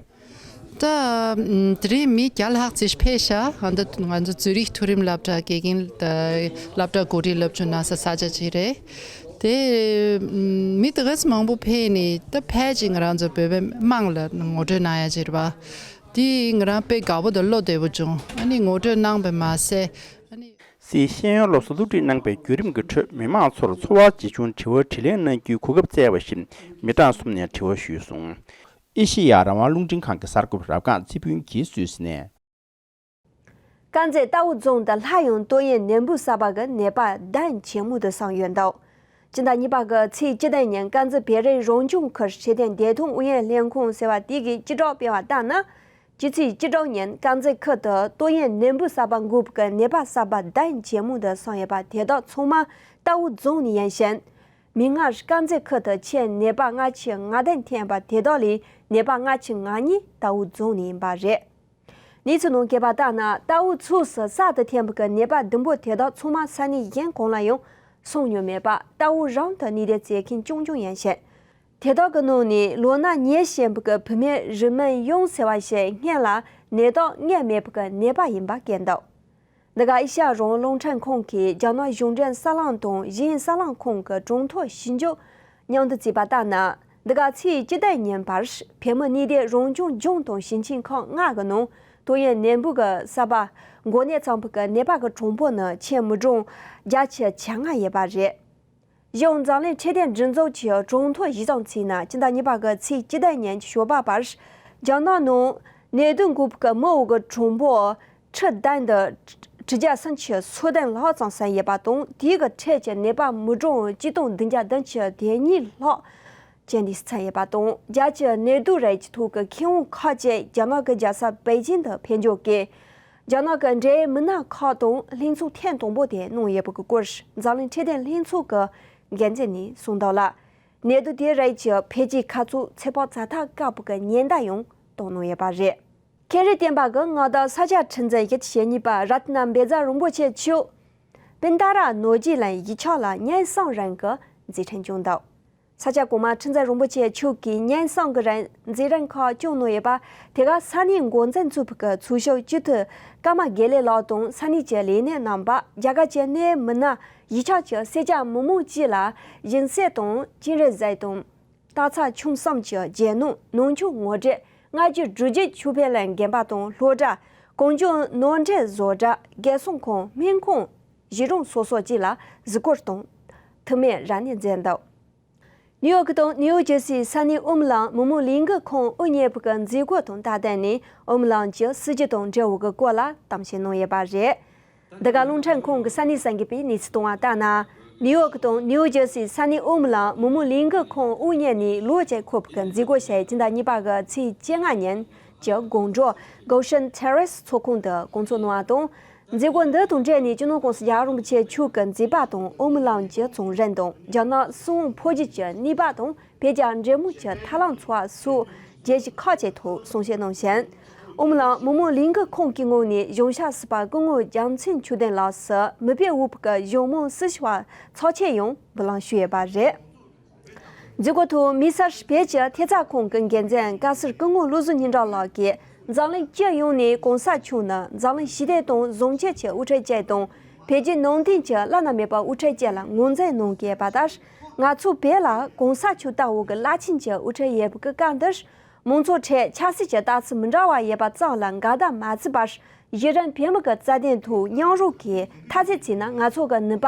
ད་ཨམ། དེ་རིང་མི་བརྒྱ་ལྷག་ཙམ་ཕེབས་ཤག་ཨ། འདི་ང་ཚོ་ཛུ་རིག་མཐོ་རིམ་སློབ་གྲྭ་དགེ་རྒན་དང་སློབ་གྲྭ་གོ་སྒྲིག་སློབ་སྦྱོང་གནང་ས་ས་ཆ་ཅིག་རེད། དེ་ཨམ། མི་དེ་ག་ཚོད་མང་པོ་ཕེབས་ནས་ད་ཕལ་ཆེར་ང་རང་ཚོ་བོད་པའི་དམངས་ལ་ངོ་སྤྲོད་གནང་ཡ་ཅིག་རེད་པ། དེ་ང་རང་དཔེ་དགའ་པོ་དང་བློ་བདེ་པོ་བྱུང་། ཨ་ནི་ངོ་སྤྲོད་གནང་བས་མ་ཟད། ཨ་ནི། སིའི་ཤེས་ཡོན་སློབ་གསོ་སློབ་ཁྲིད་གནང་པའི་བརྒྱུད་རིམ་གྱི་ཁྲོད་མི་མང་ཚོར་ཚོར་བ་ཇི་བྱུང་དྲི་བ་དྲིས་ལན་གནང་རྒྱུའི་གོ་སྐབས་བསྩལ་བ་བཞིན་མི་གྲངས་གསུམ་ནས་དྲི་བ་ཞུས་སོང་། ཨེ་ཤེ་ཡ་རང་དབང་རླུང་འཕྲིན་ཁང་གི་གསར་འགོད་པ་རབ་སྒང་ཚེ་ཕུན་གྱིས་སུད་སི་ནས། དཀར་མཛེས་རྟའུ་རྫོང་དུ་སླར་ཡང་ཏོག་དབྱིབས་ནད་འབུ་གསར་པ་གི་ནད་པ་གདན་ཇེ་མང་དུ་སོང་ཡོད་འདུག་སྤྱི་ཟླ་གཉིས་པ་གི་ཚེས་བཅུ་བདུན་ཉིན་དཀར་མཛེས་བོད་རིགས་རང་སྐྱོང་ཁུལ་འཕྲོད་བསྟེན་བདེ་ཐང་ཨུ་ཡོན་ལྷན་ཁང་ཟེར་བ་དེ་གིས་སྤྱི་བསྒྲགས་སྤེལ་བ་ལྟར་ན། སྤྱི་ཚེས་བཅུ་དྲུག་ཉིན་དཀར་མཛེས་ཁུལ་དུ་ཏོག་དབྱིབས་ནད་འབུ་གསར་པ་འགོས་པའི་ནད་པ་གསར་པ་གདན་ཇེ་མང་དུ་སོང་ཡོད་པ་དེ་དག་ཚང་མ་རྟའུ་རྫོང་ནས་ཡིན་ཞིང་། མིག་སྔར་དཀར་མཛེས་ཁུལ་དུ་ཁྱོན་ནད་པ་ལྔ་བཅུ་ང་བདུན་ཐོན་པ་དེ་དག་ལས་ནད་པ་ལྔ་བཅུ་ང་གཉིས་རྟའུ་རྫོང་ནས་ཡིན་པ་རེད། གནས་ཚུལ་ནང་གསལ་བ་ལྟར་ན། རྟའུ་ཕྱོགས་སུ་གསར་དུ་ཐོན་པའི་ནད་པ་བདུན་པོ་དེ་དག་ཚང་མ་ས་གནས་གཞན་གང་ལ་ཡང་སོང་མྱོང་མེད་པ། རྟའུ་རང་དུ་གནས་སྡོད་བྱེད་མཁན་རྐྱང་རྐྱང་ཡིན་ཞིང་། དེ་དག་གི་ནང་ནས་ལོ་ན་ཉེར་བཞི་པའི་བུད་མེད་རི་མོན་ཡུང་ཟེར་བ་ཞིག་སྔོན་ལ་ནད་རྟགས་རྙེད་མེད་པའི་ནད་པ་ཡིན་པ་བཀོད་འདུག་འདི་ག་ཨེ་ཤ་ཡ་རང་དབང་རླུང་འཕྲིན་ཁང་གིས་རྒྱ་ནག་གཞུང་འབྲེལ་གསར་ལམ་དང་གཞན་གསར་ལམ་ཁག་གི་གྲངས་ཐོ་ཞིབ་འཇུག་མཉམ་དུ་བྱས་པ་ལྟར་ན། འདི་ག་ཚེས་བཅུ་བདུན་ཉིན་བར་བོད་མི་གནས་སྡོད་རང་སྐྱོང་ལྗོངས་དང་ཞིང་ཆེན་ཁག་ལྔ་གི་ནང་ཏོག་དབྱིབས་ནད་འབུ་གི་གསར་པ་འགོས་ནད་ཚང་པའི་ནད་པ་གི་གྲངས་འབོར་ནི་ཁྱོན་མི་གྲངས་བརྒྱད་ཅུ་གྱ་ལྔ་ཡོད་པ་རེད། གཞུང་འཛམ་གླིང་འཕྲོད་བསྟེན་སྒྲིག་འཛུགས་ཀྱི་གྲངས་ཐོ་གཞིར་བཟུང་བྱས་ན། སྤྱི་ཟླ་གཉིས་པ་གི་ཚེས་བཅུ་བདུན་ཉིན་གྱི་ཞོགས་པ་བར་རྒྱ་ནག་ནང་ནད་དུག་འགོས་པའི་མི་འོ་གི་གྲངས་འབོར་ཁྲི་བདུན་དང་ཁྲི་བརྒྱ་སུམ་ཅུ་སོ་བདུན་ལྷག་ཙམ་ཟིན་ཡོད་པ་དང་། དེའི་གི་ཁྲོད་ཀྱི་ནད་པ་མི་གྲངས་གཅིག་སྟོང་བདུན་བརྒྱ་བདུན་ཅུ་དོན་གཉིས་ལྷག་ཅན་དེ་ཚང་ཡོད་པ་དང་། རྒྱལ་སྤྱིའི་ནད་དུག་རིགས་ཀྱི་ཐོག་གི་ཁེ་དབང་ཁག་ཅིག་རྒྱ་ནག་གི་རྒྱལ་ས་པེ་ཅིང་དུ་ཕེབས་འབྱོར་གྱིས། རྒྱ་ནག་གི་འབྲེལ་ཡོད་མི་སྣ་ཁག་དང་ལྷན་ཚོགས་ཐེངས་དང་པོ་དེ་གནང་ཡོད་པའི་སྐོར་འཛམ་གླིང་འཕྲོད་བསྟེན་ལྷན་ཚོགས་ཀྱི་འགན་འཛིན་ནས་གསུངས་འདུག་ལ། ནད་དུག་དེ་རིགས་ཀྱི་འཕེལ་རྒྱས་ཁ་ཕྱོགས་ཚོད་དཔག་བྱ་ཐབས་དཀའ་པོ་གི་ཉེན་བརྡ་ཡང་བཏང་གནང་ཡོད་པ་རེད། ཁེ་རི་བསྟན་པ་གི་མངའ་བདག་ས་སྐྱ་ཁྲི་འཛིན་བཞི་བཅུ་ཞེ་གཉིས་པ་རཏྣ་བཛྲ་རིན་པོ་ཆེ་མཆོག་པིན་ཏ་ར་ནོར་རྗེ་གླིང་གཞིས་ཆགས་ལ་སྙན་སེང་རིང་གི་མཛད་འཕྲིན་བསྐྱངས་འདུག་ས་སྐྱ་གོང་མ་ཁྲི་འཛིན་རིན་པོ་ཆེ་མཆོག་གིས་སྙན་སེང་གི་རིང་མཛད་རིམ་ཁག་བསྐྱངས་གནང་ཡོད་པ། དེ་ག་ས་གནས་འགོ་འཛིན་ཚོགས་པའི་ཚོགས་གཙོ་སྤྱི་འཐུས་ཀརྨ་དགེ་ལེགས་ལགས་དང་ས་གནས་ཀྱི་ལས་སྣེ་རྣམ་པ། རྒྱ་གར་གྱི་གནད་ཡོད་མི་སྣ། གཞིས་ཆགས་ཀྱི་སེར་སྐྱ་མི་མང་བཅས་ལ་སྦྱིན་སྲེག་དང་སྤྱན་རས་གཟིགས་དང་། སྟག་ཚང་ཆུང་གསུམ་གྱི་རྒྱལ་ནང་ནང་ཆོས་ངོ་སྤྲོད། སྔ་རྒྱུད་འབྲུག་རྒྱལ་ཆོས་འཕེལ་གླིང་དགོན་པ་དང་སློབ་གྲྭ། གངས་ལྗོངས་ནོར་འཁྲུལ་བཟོ་གྲྭ། རྒན་གསོ་ཁང་། སྨན་ཁང་། གཞིས་གྲོང་སོ་སོ་བཅས་ལ་གཟིགས་སྐོར་དང་། ཐུགས་སྨོན་རབ་གནང་མཛད་འདུག་ནིའུ་ཡོག་དང་ནིའུ་ཇར་སིའི་ས་གནས་ཨོམ་ལང་མི་མང་ལས་འགུལ་ཁང་དབུ་བརྙེས་པའི་མཛད་སྒོ་དང་སྟབས་བསྟུན་ནས། ཨོམ་ལང་གི་སྲིད་བྱུས་དང་འབྲེལ་བའི་སྐོར་ལ་གཏམ་བཤད་གནང་ཡོད་པ་རེད། འདི་ག་རླུང་འཕྲིན་ཁང་གི་ས་གནས་གསར་འགོད་པས་གནས་ཚུལ་བཏང་བ་ལྟར་ན། ནིའུ་ཡོག་དང་ནིའུ་ཇར་སིའི་ས་གནས་ཨོམ་ལང་མི་མང་ལས་འགུལ་ཁང་དབུ་བརྙེས་ནས་ལོ་གཅིག་འཁོར་བའི་མཛད་སྒོ་ཞིག་སྤྱི་ཟླ་གཉིས་པ་གི་ཚེས་བཅོ་ལྔ་ཉིན་གྱི་དགོང་དྲོ་Goshen Terrace་ཚོགས་ཁང་དུ་སྐོང་ཚོགས་གནང་བ་དང་། མཛད་སྒོ་འདི་དང་འབྲེལ་ནས་སྤྱི་ནོར་༸གོང་ས་༸རྒྱལ་བ་རིན་པོ་ཆེ་མཆོག་གི་མཛད་པ་དང་ཨོམ་ལང་གི་བྱུང་རིམ་དང་། རྒྱ་ནག་སྲིད་དབང་འཕོ་འགྱུར་གྱི་གནས་བབ་དང་། བོད་རྒྱ་འབྲེལ་མོལ་གྱི་ཐབས་ལམ་འཚོལ་བ་སོགས་བརྗོད་གཞི་ཁག་ཅིག་ཐོག་གསུང་བཤད་གནང་ཞིང་། ཨོམ་ལང་མི་མང་ལས་འགུལ་ཁང་གི་ངོས་ནས་གཞུང་ཞབས་སྲིད་པ་སྐུ་ངོ་རྒྱལ་མཚན་ཆོས་ལྡན་ལགས་སུ་མི་སྤོས་དབུ་བརྙེས་གཞུང་མང་སྲི་ཞུ་བ་ཚོགས་ཆེན་ཡང་འབུལ་ལམ་ཞུས་ཡོད་པ་རེད། མཛད་སྒོ་ཐོག་དམིགས་བསལ་བོད་ཀྱི་ཐེབས་རྩ་ཁང་གི་འགན་འཛིན་བཀའ་ཟུར་སྐུ་ངོ་བློ་བཟང་སྙན་གྲགས་ལགས་ཀྱིས། འཛམ་གླིང་སྤྱི་ཡོངས་ནས་༸གོང་ས་མཆོག་ནི་འཛམ་གླིང་ཞི་བདེ་དང་བཟང་སྤྱོད་ཀྱི་དབུ་ཁྲིད་ཅིག་དང་། བོད་བརྒྱུད་ནང་བསྟན་གྱི་བླ་ན་མེད་པའི་དབུ་ཁྲིད་ཅིག་ལ་ངོས་འཛིན་གནང་གི་ཡོད་པ་ལྟར། ང་ཚོ་བོད་ལ་༸གོང་ས་མཆོག་ལྟ་བུ་གི་རླབས་ཆེན་གྱི་དབུ་ཁྲིད་ཡོད་པའི་སྐབས་འདིར། མང་ཚོགས་ཁྲོད་ཆབ་སྲིད་ཀྱི་ལྟ་ཚུལ་མི་འདྲ་བ་ཡོད་པ་ཙམ་ལ་འགལ་ཟླ་མ་བརྩི་བར། གཞི་རིམ་བོད་མི་གི་རྩ་དོན་ཐོག་མཉམ་རུབ་ཀྱིས་འཐབ་རྩོད་བྱས་ན། ང་ཚོ་གི་ནུས་པ་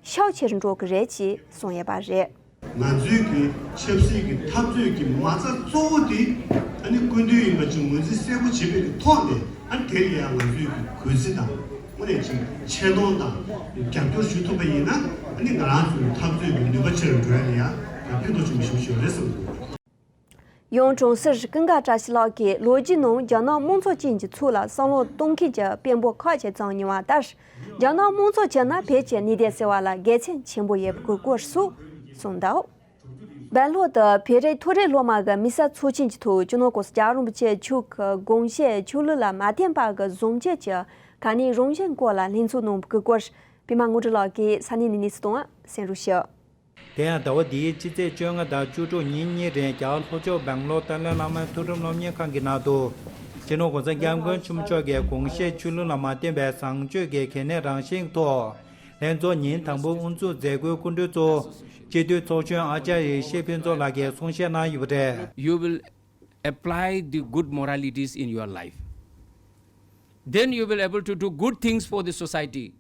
ཤུགས་ཆེ་རུ་འགྲོ་གི་རེད་ཅེས་གསུངས་ཡོད་པ་རེད། ང་ཚོའི་གི་ཆབ་སྲིད་ཀྱི་འཐབ་རྩོད་ཀྱི་མ་རྩ་གཙོ་བོ་དེ་ཨ་ནི་སྐུ་མདུན་ཡིན་པ་ཅིག་ངོས་འཛིན་གསལ་པོ་བྱེད་པའི་གི་ཐོག་ནས། ཨ་ནི་དེ་ལ་ཡང་ང་ཚོའི་གི་གུས་བརྩི་དང་། དངོས་གནས་ཅིག་ཆེ་མཐོང་དང་རྒྱབ་སྐྱོར་ཞུ་ཐུབ་པ་ཡིན་ན། ཨ་ནི་ང་རང་ཚོའི་འཐབ་རྩོད་ཀྱི་ནུས་པ་ཆེ་རུ་འགྲོ་ཡ་ལ་ཡང་ཕན་ཐོགས་ཆེན་པོ་ཞིག་ཡོད་རེད་བསམ་གྱི་འདུག། ཡང་གྲོང་གསེབ་ཀུན་དགའ་བཀྲ་ཤིས་ལགས་ཀྱིས་ལོ་རྒྱུས་ནང་རྒྱ་ནག་དམངས་གཙོ་ཅན་གྱི་ཚོགས་ལ་བསམ་བློ་གཏོང་མཁན་གྱི་དཔོན་པོ་ཁག་ཅིག་བྱུང་མྱོང་བ་ལྟར། རྒྱ་ནག་དམངས་གཙོ་བྱས་ན་བོད་ཀྱི་གནས་བརྟན་ཟེར་བ་ལ་དགེ་མཚན་ཆེན་པོ་ཡོད་པའི་སྐོར་སོགས་གསུངས་འདུག། སྦེང་ལོར་དུ་བོད་རིགས་མཐོ་རིམ་སློབ་མ་གི་དམིགས་བསལ་ཚོགས་ཆེན་གྱི་ཐོག་སྤྱི་ནོར་༸གོང་ས་༸སྐྱབས་མགོན་རིན་པོ་ཆེ་མཆོག་གི་དགོངས་བཞེད་ཆོས་ལུགས་ལ་མ་བརྟེན་པ་གི་བཟོ་བཅོས་ཀྱི་གལ་གནད་རང་བཞིན་སྐོར་ལ་ལྷན་ཚོགས་གནང་བའི་སྐོར། པད་མ་དངོས་གྲུབ་ལགས་ཀྱིས་ས་གནས་ནས་གནས་ཚུལ་གཏོང་བ་གསན་རོགས་ཞུ། དེ་ཡང་ཟླ་བ་འདིའི་སྤྱི་ཚེས་བཅོ་ལྔ་དང་བཅུ་དྲུག་ཉིན་གཉིས་རིང་རྒྱ་གར་ལྷོ་ཕྱོགས་སྦེང་ལོར་ཏཱ་ལའི་བླ་མའི་མཐོ་རིམ་སློབ་གཉེར་ཁང་གི་ནང་དུ། སྤྱི་ནོར་༸གོང་ས་༸སྐྱབས་མགོན་ཆེན་པོ་མཆོག་གི་དགོངས་བཞེད་ཆོས་ལུགས་ལ་མ་བརྟེན་པའི་བཟང་སྤྱོད་ཀྱི་གལ་གནད་རང་བཞིན་ཐོག་ལྷན་ཚོགས་ཉིན་དང་པོ་དབུ་འཛུགས་མཛད་སྒོའི་སྐུ་མགྲོན་གཙོ་བོ་སྤྱི་འཐུས་ཚོགས་གཞོན་ཨཱ་ཙཱརྱ་ཡེ་ཤེས་ཕུན་ཚོགས་ལགས་ཀྱིས་གསུང་བཤད་གནང་ཡོད་པ་རེད། You will apply the good moralities in your life. Then you will able to do good things for the society,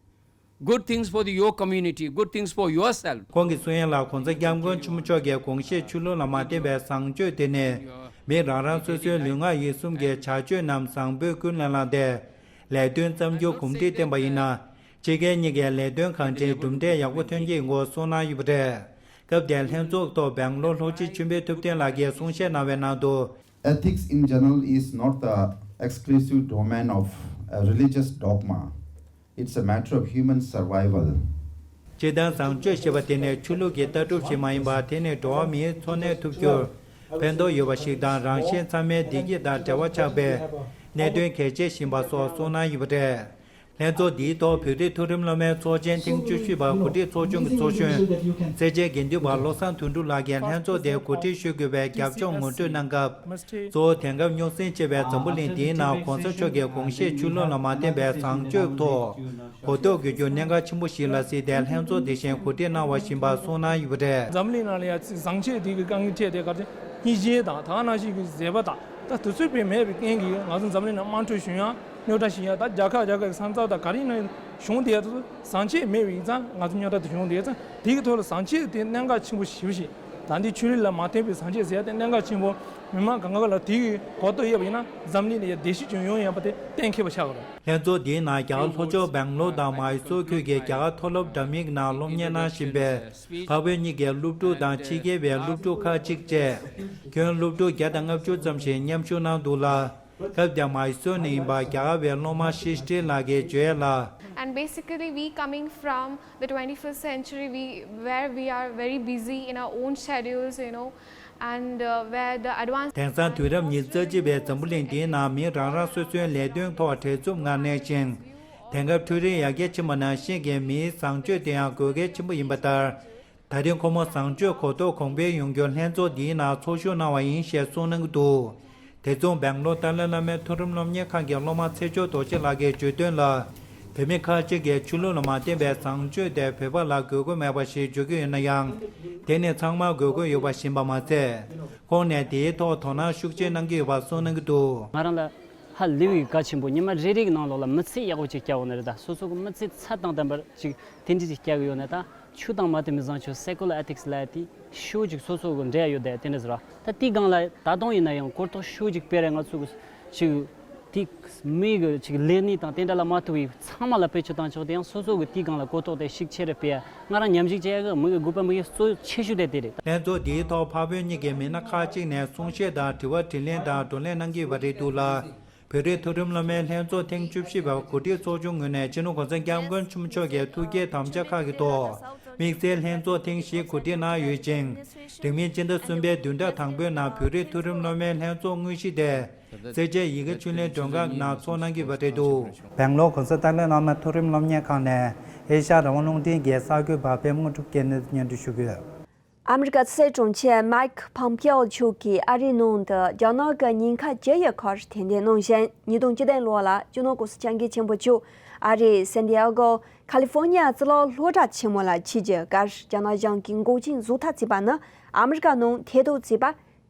good things for the, your community, good things for yourself. ཁོང་གིས་གསུང་ཡ་ལ། ༸གོང་ས་༸སྐྱབས་མགོན་ཆེན་པོ་མཆོག་གི་དགོངས་བཞེད་ཆོས་ལུགས་ལ་མ་བརྟེན་པའི་བཟང་སྤྱོད་དེ་ནི། མི་རང་རང་སོ་སོའི་ལུས་ངག་ཡིད་གསུམ་གྱི་བྱ་སྤྱོད་རྣམས་བཟང་པོས་ཀུན་ལ་བསླངས་ཏེ། ལས་དོན་བརྩམས་རྒྱུ་གོམས་འདྲིས་བསྟེན་པ་ཡིན་ན། ཕྱི་རྒྱལ་གཉིས་ཀའི་ལས་དོན་གང་ཅིའི་གྲུབ་འབྲས་ཡག་པོ་ཐོན་གྱི་ཡིན་སྐོར་གསུངས་གནང་ཡོད་པ་རེད། སྐབས་དེར་ལྷན་ཚོགས་ཐོག་སྦེང་ལོར་ལྷོ་སྤྱི་ཆོས་འཕེལ་ཐུབ་བསྟན་ལགས་ཀྱིས་གསུང་བཤད་གནང་བའི་ནང་དུ། Ethics in general is not the exclusive domain of a religious dogma. It's a matter of human survival. སྤྱིར་བཏང་བཟང་སྤྱོད་ཞེས་པ་དེ་ནི་ཆོས་ལུགས་ཀྱི་ལྟ་གྲུབ་ཞིག་མ་ཡིན་པར། དེ་ནི་འགྲོ་བ་མིའི་འཚོ་གནས་ཐུབ་རྒྱུར་ཕན་ཐོགས་ཡོད་པ་ཞིག་དང་། རང་གཞན་ཚང་མའི་བདེ་སྐྱིད་དང་འབྲེལ་བ་ཆགས་པའི་གནད་དོན་གལ་ཆེ་ཞིག་ཡིན་པ་སོགས་གསུངས་གནང་ཡོད་པ་རེད། ལྷན་ཚོགས་འདིའི་ཐོག་བོད་རིགས་མཐོ་རིམ་སློབ་མའི་ཚོགས་ཆེན་ཐེངས་བཅུ་བཞི་པ་གོ་སྒྲིག་ཚོགས་ཆུང་གི་ཚོགས་གཞོན་སེར་བྱེས་དགེ་འདུན་པ་བློ་བཟང་དོན་གྲུབ་ལགས་ཀྱིས་ལྷན་ཚོགས་དེ་གོ་སྒྲིག་ཞུ་དགོས་པའི་རྒྱབ་ལྗོངས་ངོ་སྤྲོད་གནང་སྐབས། གཙོ་བོ་དེང་སྐབས་རྙོག་ཟིང་ཆེ་བའི་འཛམ་བུ་གླིང་འདིའི་ནང་གོང་ས་མཆོག་གི་དགོངས་བཞེད་ཆོས་ལུགས་ལ་མ་བརྟེན་པའི་བཟང་སྤྱོད་ཐོག་གོ་རྟོགས་དགོས་རྒྱུ་གནད་འགག་ཆེན་པོ་ཞིག་ལ་གཟིགས་ཏེ་ལྷན་ཚོགས་འདི་བཞིན་གོ་སྒྲིག་གནང་བ་ཡིན་པ་གསུངས་གནང་ཡོད་པ་རེད། འཛམ་གླིང་ནང་ལ་ཡ་བཟང་སྤྱོད་དེ་གི་དཀའ་ངལ་འཕྲད་དེ་གར་སྙིང་རྗེ་དང་། ད་ག་ནང་བཞིན་གྱི་བཟོད་པ་དང་། ད་དུས་ཚོད་དཔེ་མེད་པའི་རྐྱེན་གྱིས་ང་ཚོ་འཛམ་གླིང་ནང་དམངས་ཁྲོད་བྱུང་ཡ། རྙོག་དྲ་ཞིག་ཡ། ད་རྒྱལ་ཁབ་རྒྱལ་ཁབ་ཀྱི་ས་མཚམས་དང་ག་རེ་ནང་བྱུང་བསྡད་ཡ་དེ་ཚོ་བཟང་སྤྱོད་མེད་པའི་ཡིན་ཙང་ང་ཚོ་རྙོག་དྲ་དེ་བྱུང་བསྡད་ཙང་། དེ་གི་ཐོག་ལ་བཟང་སྤྱོད་དེ་གནད་འགག་ཆེན་པོ་ཞེ་པོ་ཞིག་ད་འདི་ཆོས་ལུགས་ལ་མ་བརྟེན་པའི་བཟང་སྤྱོད་ཟེར་ཡ་དེ་གནད་འགག་ཆེན་པོ། མི་མང་གང་ག་ལ་དེ་གི་གོ་རྟོགས་ཡོད་པ་ཡིན་ན་འཛམ་གླིང་ལ་ཡ་བདེ་སྐྱིད་ཅིག་ཡོང་ཡ་པ་དེ་གཏན་འཁེལ་བ་ཆགས་ཀྱི་རེད། ལྷན་ཚོགས་འདིའི་ནང་རྒྱ་གར་ལྷོ་ཕྱོགས་སྦེང་ལོར་དང་མཱི་སོར་ཁུལ་གྱི་རྒྱ་གར་མཐོ་སློབ་འདྲ་མིན་ནང་སློབ་གཉེར་གནང་བཞིན་པའི་འཕགས་བོད་གཉིས་ཀའི་སློབ་ཕྲུག་དང་ཕྱི་རྒྱལ་བའི་སློབ་ཕྲུག་ཁག་ཅིག་བཅས་ཁྱོན་སློབ་ཕྲུག་བརྒྱ་དང་ལྔ་བཅུ་ཙམ་ཞིག་མཉམ་ཞུགས་གནང་འདུག་ལ། སྐབས་དེར་མཱི་སོར་ནས་ཡིན་པ་རྒྱ་གར་བའི་སློབ་མ་ཤྲི་སྟི་ལགས་ཀྱིས་བརྗོད་ཡ་ལ། And basically, we coming from the twenty-first century, we, where we are very busy in our own schedules, you know, and uh, where the advanced དེང་སང་དུས་རབས་ཉི་ཤུ་རྩ་གཅིག་པའི་འཛམ་བུ་གླིང་འདིའི་ནང་མི་རང་རང་སོ་སོའི་ལས་དོན་ཐོག་བྲེལ་འཚུབ་ངང་གནས་ཤིང་། དེང་སྐབས་འཕྲུལ་རིག་ཡར་རྒྱས་ཕྱིན་པ་ནང་བཞིན་གྱི་མིའི་བཟང་སྤྱོད་དེ་ཡང་དགོས་གལ་ཆེན་པོ་ཡིན་པ་ལྟར། ད་རིང་ཁོ་མོ་བཟང་སྤྱོད་གོ་རྟོགས་གོང་འཕེལ་ཡོང་རྒྱུར་ལྷན་ཚོགས་འདིའི་ནང་ཚོགས་ཞུགས་གནང་བ་ཡིན་ཞེས་གསུངས་གནང་གི་འདུག། དེ་མཚུངས་སྦེང་ལོར་ཏཱ་ལའི་བླ་མའི་མཐོ་རིམ་སློབ་གཉེར་ཁང་གི་སློབ་མ་ཚེ་མཆོག་རྡོ་རྗེ་ལགས་ཀྱིས་བརྗོད་དོན་ལ། བོད་མི་ཁག་ཅིག་གིས་ཆོས་ལུགས་ལ་མ་བརྟེན་པའི་བཟང་སྤྱོད་དེ་བོད་པ་ལ་དགོས་མཁོ་མེད་པ་ཞིག་བརྗོད་ཀྱི་ཡོད་ན་ཡང་། དེ་ནི་ཚང་མར་དགོས་མཁོ་ཡོད་པ་ཡིན་པ་མ་ཟད། ཁོང་ནས་དེའི་ཐོག་དོ་སྣང་ཤུགས་ཆེ་གནང་གི་ཡོད་པ་གསུངས་གནང་གི་འདུག། ང་རང་ལ་ཧ་ལས་པའི་གལ་ཆེན་པོ། ཉི་མ་རེ་རེ་གི་ནང་ལོགས་ལ་མི་ཚེ་ཡག་པོ་ཅིག་སྐྱེལ་དགོས་ནི་རེད། ད་སོ་སོ་གི་མི་ཚེ་ཚད་དང་ལྡན་པར་ཅིག་དེ་འདྲ་ཅིག་སྐྱེལ་གི་ཡོད་ནི། ད་ཆོས་དང་མ་མཐུན་པའི་བཟང་སྤྱོད་སའི་ཀོ་ལོ་ཨེ་ཐིག་སི་ལབ་ཡ་དེ་ཤོད་ཅིག་སོ་སོ་གི་འབྲེལ་ཡོད་དེ་དེ་འདྲ་ཟེར་བ། ད་དེའི་སྒང་ལ་ད་དུང་ཡིན་ན་ཡང་གོ་རྟོགས་ཤོད་ཅིག་སྤེལ་རེ་ང་ཚོ་གི་ཅིག་དེ་མི་གི་ཅིག་ལས་ནི་དང་དེ་འདྲ་ལ་མ་ཐུག་པའི་ཚང་མ་ལ་བེད་སྤྱོད་བཏང་ཆོག་དེ་ཡང་སོ་སོ་གི་དེའི་སྒང་ལ་གོ་རྟོགས་དེ་ཤུགས་ཆེ་རེ་སྤེལ་ཡ། ང་རང་ཉམས་ཞིབ་བྱེད་ཡ་གི་མི་གི་དགོས་པ་མི་གི་གཙོ་ཆེ་ཤོས་དེ་དེ་རེད། ལྷན་ཚོགས་འདིའི་ཐོག་འཕགས་བོད་གཉིས་ཀྱི་མི་སྣ་ཁག་ཅིག་ནས་གསུང་བཤད་དང་དྲི་བ་དྲིས་ལན་དང་བགྲོ་གླེང་གནང་གི་ཡོད་པ་རེད་འདུག་ལ། བོད་རིགས་མཐོ་རིམ་སློབ་མའི་ལྷན་ཚོགས་ཐེངས་བཅུ་བཞི་པ་གོ་སྒྲིག་ཚོགས་ཆུང་ངོས་ནས་སྤྱི་ནོར་གོང་ས་སྐྱབས་མགོན་ཆེན་པོ་མཆོག་གི་ཐུགས་བསྐྱེད་དམ་བཅའ་ཁག་གི་ཐོག་དམིགས་བསལ་ལྷན་ཚོགས་ཐེངས་བཞི་གོ་སྒྲིག་གནང་ཡོད་ཅིང་། རིང་མིན་སྤྱི་ཟླ་གསུམ་པའི་བདུན་ཕྲག་དང་པོའི་ནང་བོད་རིགས་མཐོ་རིམ་སློབ་མའི་ལྷན་ཚོགས་དངོས་གཞི་དེ་སེར་བྱེས་ཡི་གེ་ཆོས་གླིང་མགྲོན་ཁང་ནང་ཚོགས་གནང་གི་ཡོད་པ་རེད་འདུག། སྦེང་ལོར་གོང་ས་ཏཱ་ལའི་བླ་མ་མཐོ་རིམ་སློབ་གཉེར་ཁང་ནས་ཨེ་ཤ་ཡ་རང་དབང་རླུང་འཕྲིན་གྱི་གསར་འགོད་པ་པད་མ་དངོས་གྲུབ་ཀྱིས་གནས་ཚུལ་སྙན་སྒྲོན་ཞུ་གི་ཡོད། ཨ་མི་རི་ཀ་སྲིད་དྲུང་ཆེ་མཱིག་ཕོམ་པེའོ་མཆོག་གིས་ཨ་རིའི་ནང་དུ་རྒྱ་ནག་གི་ཉེན་ཁ་ཇི་ཡོད་སྐོར་དྲན་རྟེན་གནང་ཞིང་། ཉིས་སྟོང་བཅུ་བདུན་ལོ་ལ་སྤྱི་ནོར་༸གོང་ས་༸སྐྱབས་མགོན་ཆེན་པོ་མཆོག་ཨ་རིའི་སན་ཏི་ཨ་གོ་ཁ་ལི་ཧྥོ་ནི་ཡ་གཙུག་ལག་སློབ་གྲྭ་ཆེན་མོ་ལ་ཆིབས་ཀྱི་སྐབས་རྒྱ་ནག་གཞུང་གིས་འགོག་རྐྱེན་བཟོ་ཐབས་བྱས་པ་ནི་ཨ་མི་རི་ཀ་ནང་ཐེ་གཏོགས་བྱས་པ་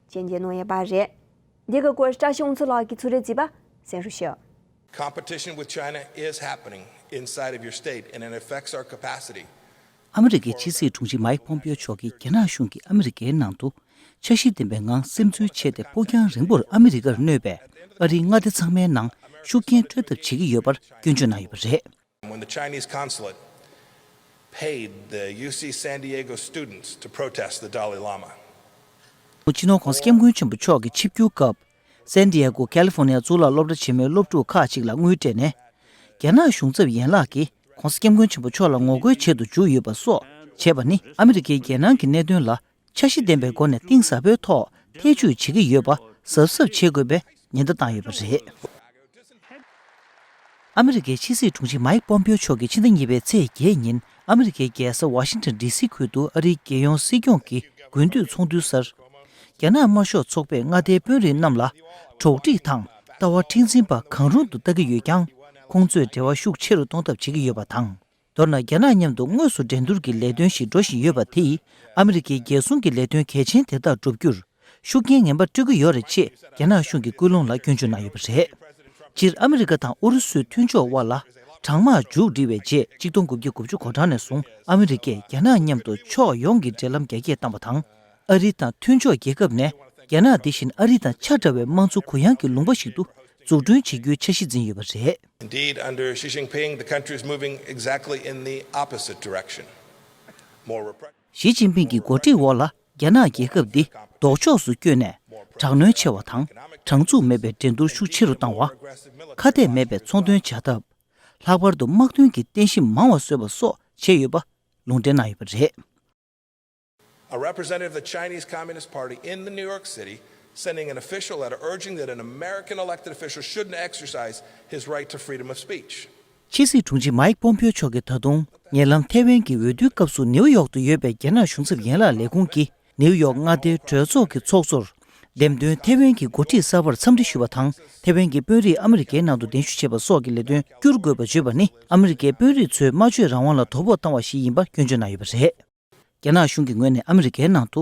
སྐྱོན་བརྗོད་གནང་ཡོད་པ་རེད། འདི་གི་སྐོར་བཀྲ་ཤིས་དབང་ཕྱུག་ལགས་ཀྱིས་ཚུར་རེ་བརྩིས་པ་གསན་རོགས་ཞུ། Competition with China is happening inside of your state, and it affects our capacity. ཨ་མི་རི་ཀའི་ཕྱི་སྲིད་དྲུང་ཆེ་མཱིག་པོམ་པེའོ་མཆོག་གིས་རྒྱ་ནག་གཞུང་གིས་ཨ་མི་རི་ཀའི་ནང་དུ་འཆར་གཞི་ལྡན་པའི་ངང་སིམ་འཛུལ་བྱས་ཏེ་ཕུགས་རྒྱང་རིང་པོར་ཨ་མི་རི་ཀར་གནོད་པའི་ཨ་རིའི་མངའ་སྡེ་ཚང་མའི་ནང་ཤུགས་རྐྱེན་སྤྲོད་ཐབས་བྱེད་ཀྱི་ཡོད་པར་སྐྱོན་བརྗོད་གནང་ཡོད་པ་རེད། When the Chinese consulate paid the U C San Diego students to protest the Dalai Lama. སྤྱི་ནོར་༧གོང་ས་༧སྐྱབས་མགོན་ཆེན་པོ་མཆོག་གིས་ཆིབས་བསྒྱུར་སྐབས། སན་ཏི་ཡ་གོ་ཁ་ལི་ཧྥོ་ནི་ཡ་གཙུག་ལག་སློབ་གྲྭ་ཆེན་མོའི་སློབ་ཕྲུག་ཁག་ཅིག་ལ་དངུལ་སྤྲད་ནས། རྒྱ་ནག་གཞུང་ཚབ་ཡན་ལག་གིས་༧གོང་ས་༧སྐྱབས་མགོན་ཆེན་པོ་མཆོག་ལ་ངོ་རྒོལ་བྱེད་དུ་འཇུག་ཡོད་པ་སོགས་བྱས་པ་ནི་ཨ་མི་རི་ཀའི་རྒྱལ་ནང་གི་གནད་དོན་ལ་འཆར་གཞི་ལྡན་པའི་སྒོ་ནས་གཏིང་ཟབ་པོའི་ཐོག་ཐེ་བྱུས་བྱེད་ཀྱི་ཡོད་པ་གཟབ་གཟབ་བྱེད་དགོས་པའི་ཉེན་བརྡ་བཏང་ཡོད་པ་རེད། ཨ་མི་རི་ཀའི་ཕྱི་སྲིད་དྲུང་ཆེ་མཱིག་པོམ་པེའོ་མཆོག་གིས་ཕྱི་ཟླ་གཉིས་པའི་ཚེས་བརྒྱད་ཉིན་ཨ་མི་རི་ཀའི་རྒྱལ་ས་ཝ་ཤིང་ཊོན་ཌི་སི་ཁུལ་དུ་ཨ་རིའི་རྒྱལ་ཡོངས་སྲིད་སྐྱོང་གི་དགུན་དུས་ཚོགས་འདུའི་སར། རྒྱ་ནག་དམར་ཤོག་ཚོགས་པས་མངའ་སྡེའི་དཔོན་རིགས་རྣམས་ལ་གྲོགས་འདྲིས་དང་ལྟ་བ་མཁྲེགས་འཛིན་པ་གང་རུང་དུ་ལྟ་གི་ཡོད་ཀྱང་། ཁོང་ཚོས་འབྲེལ་བ་ཤུགས་ཆེ་རུ་གཏོང་ཐབས་བྱེད་ཀྱི་ཡོད་པ་དང་། མདོར་ན་རྒྱ་ནག་མཉམ་དུ་དངོས་སུ་འགྲན་བསྡུར་གྱི་ལས་དོན་ཞིག་འགྲོ་བཞིན་ཡོད་པ་དེ་ཡིས་ཨ་མི་རི་ཀའི་རྒྱལ་སྲུང་གི་ལས་དོན་གལ་ཆེན་དེ་དག་བསྒྲུབ་རྒྱུར་ཤུགས་རྐྱེན་ངན་པ་སྤྲོད་ཀྱི་ཡོད་རེད་ཅེས་རྒྱ་ནག་གཞུང་གི་སྐུལ་སློང་ལ་སྐྱོན་བརྗོད་གནང་ཡོད་པ་རེད། སྤྱིར་ཨ་མི་རི་ཀ་དང་ཨུ་རུ་སུའི་མཐུན་ཕྱོགས་དབར་ལ་གྲང་དམག་མཇུག་སྒྲིལ་བའི་རྗེས་གཅིག་སྟོང་དགུ་བརྒྱ་དགུ་བཅུ་གོ་གྲངས་ནས་བཟུང་ཨ་མི་རི་ཀས་རྒྱ་ནག་མཉམ་དུ་ཕྱོགས་ཡོངས་ཀྱི་འབྲེལ་ལམ་རྒྱ་སྐྱེད་བཏང་བ་དང་། ཨ་རི་དང་མཐུན་ཕྱོགས་རྒྱལ་ཁབ་ནས་རྒྱ་ནག་འདི་བཞིན་ཨ་རི་དང་ཆ་འདྲ་བའི་དམངས་གཙོ་གུ་ཡངས་ཀྱི་ལུང་པ་ཞིག་ཏུ་འཛུགས་སྐྲུན་བྱེད་རྒྱུའི་འཆར་གཞི་འཛིན་ཡོད་པ་རེད། Indeed, under Xi Jinping, the country is moving exactly in the opposite direction. More repression. ཞི་ཅིན་ཕིང་གི་འགོ་ཁྲིད་འོག་ལ་རྒྱ་ནག་རྒྱལ་ཁབ་འདི་ལྡོག་ཕྱོགས་སུ་བསྐྱོད་ནས་དྲག་གནོན་ཆེ་བ་དང་དྲང་ཚུགས་མེད་པའི་འགྲན་བསྡུར་ཤུགས་ཆེ་རུ་བཏང་བ། ཁ་གཏད་མེད་པའི་ཚོང་དོན་བྱ་ཐབས། ལྷག་པར་དུ་དམག་དོན་གྱི་རྟེན་གཞི་མང་བ་བཟོས་པ་སོགས་བྱས་ཡོད་པ་ལུང་འདྲེན་གནང་ཡོད་པ་རེད། A representative of the Chinese Communist Party in the New York City sending an official letter urging that an American elected official shouldn't exercise his right to freedom of speech. ཕྱི་སྲིད་དྲུང་ཆེ་མཱིག་པོམ་པེའོ་མཆོག་གིས་ད་དུང་ཉེ་ལམ་ཐའེ་ཝན་གྱི་འོས་བསྡུའི་སྐབས་སུ་ནེའུ་ཡོག་ཏུ་ཡོད་པའི་རྒྱ་ནག་གཞུང་ཚབ་ཡན་ལག་ལས་ཁུངས་ཀྱིས་ནེའུ་ཡོག་མངའ་སྡེའི་གྲོས་ཚོགས་ཀྱི་ཚོགས་གཙོར་འདེམས་ཐོན་ཐའེ་ཝན་གྱི་འགོ་ཁྲིད་གསར་པར་འཚམས་འདྲི་ཞུས་པ་དང་། ཐའེ་ཝན་གྱི་དཔོན་རིགས་ཨ་མི་རི་ཀའི་ནང་དུ་གདན་ཞུ་བྱས་པ་སོགས་ཀྱི་ལས་དོན་བསྐྱུར་དགོས་པ་བརྗོད་པ་ནི་ཨ་མི་རི་ཀའི་དཔོན་རིགས་ཚོའི་སྨྲ་བརྗོད་རང་དབང་ལ་དོ་ཕོག་བཏང་བ་ཞིག་ཡིན་པ་སྐྱོན་བརྗོད་གནང་ཡོད་པ་རེད། རྒྱ་ནག་གཞུང་གི་ངོས་ནས་ཨ་མི་རི་ཀའི་ནང་དུ་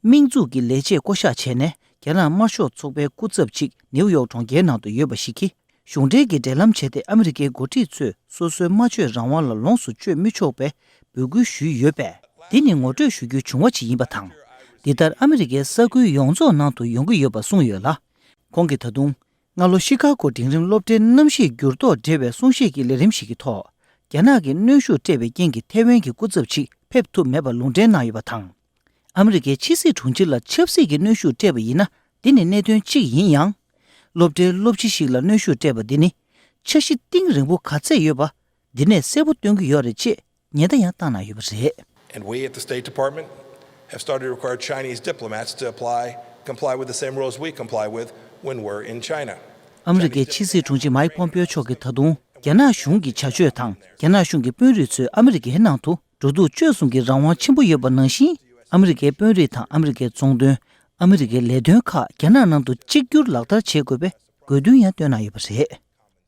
དམིགས་འཛུགས་ཀྱི་ལས་བྱེད་བསྐོ་གཞག་བྱས་ནས་རྒྱ་ནག་དམར་ཤོག་ཚོགས་པའི་སྐུ་ཚབ་ཅིག་ནེའུ་ཡོག་གྲོང་ཁྱེར་ནང་དུ་ཡོད་པ་ཞིག་གིས་གཞུང་འབྲེལ་གྱི་འབྲེལ་ལམ་བྱས་ཏེ་ཨ་མི་རི་ཀའི་འགོ་ཁྲིད་ཚོས་སོ་སོའི་སྨྲ་བརྗོད་རང་དབང་ལ་ལོངས་སུ་སྤྱོད་མི་ཆོག་པའི་འབོད་སྐུལ་ཞུས་ཡོད་པས། འདི་ནི་ངོ་སྤྲོད་ཞུ་རྒྱུའི་བྱུང་བ་ཅིག་ཡིན་པ་དང་། འདི་ལྟར་ཨ་མི་རི་ཀའི་ས་ཁུལ་ཡོངས་རྫོགས་ནང་དུ་ཡོང་གི་ཡོད་པ་གསུངས་ཡོད་ལ། ཁོང་གིས་ད་དུང་སྔ་ལོ་ཤི་ཀ་གོ་འབྲིང་རིམ་སློབ་གྲྭའི་གནམ་གཤིས་འགྱུར་ལྡོག་འབྲེལ་བའི་གསུང་བཤད་ཀྱི་ལས་རིམ་ཞིག་གི་ཐོག་རྒྱ་ནག་གིས་གནོན་ཤུགས་སྤྲད་པའི་རྐྱེན་གྱིས་ཐའེ་ཝན་གྱི་སྐུ་ཚབ་ཅིག་ཕེབས་ཐུབ་མེད་པ་ལུང་འདྲེན་གནང་ཡོད་པ་དང་། ཨ་མི་རི་ཀའི་ཕྱི་སྲིད་དྲུང་ཆེ་ལ་ཆབ་སྲིད་ཀྱི་གནོན་ཤུགས་སྤྲད་པ་ཡིན་ན་འདི་ནི་གནད་དོན་གཅིག་ཡིན་ཡང་། སློབ་གྲྭའི་སློབ་སྤྱི་ཞིག་ལ་གནོན་ཤུགས་སྤྲད་པ་འདི་ནི་འཆར་གཞི་གཏིང་རིང་པོ་ག་ཚད་ཡོད་པ་འདི་ནས་གསལ་པོ་སྟོན་གྱི་ཡོད་རེད་ཅེས་ཉེན་བརྡ་ཡང་བཏང་གནང་ཡོད་པ་རེད། And we at the State Department have started to require Chinese diplomats to apply, comply with the same rules we comply with when we're in China. ཨ་མི་རི་ཀའི་ཕྱི་སྲིད་དྲུང་ཆེ་མཱིག་པོམ་པེའོ་མཆོག་གིས་ད་དུང་རྒྱ་ནག་གཞུང་གི་བྱ་སྤྱོད་དང་རྒྱ་ནག་གཞུང་གི་དཔོན་རིགས་ཚོས་ཨ་མི་རི་ཀའི་ནང་དུ་འགྲོ་འདུག་སྤྱོད་གསུམ་གྱི་རང་དབང་ཆེན་པོ་ཡོད་པ་ནང་བཞིན། ཨ་མི་རི་ཀའི་དཔོན་རིགས་དང་ཨ་མི་རི་ཀའི་ཚོང་དོན། ཨ་མི་རི་ཀའི་ལས་དོན་ཁག་རྒྱ་ནག་ནང་དུ་གཅིག་གྱུར་ལག་བསྟར་བྱེད་དགོས་པའི་དགོས་འདུན་ཡང་བཏོན་གནང་ཡོད་པ་རེད།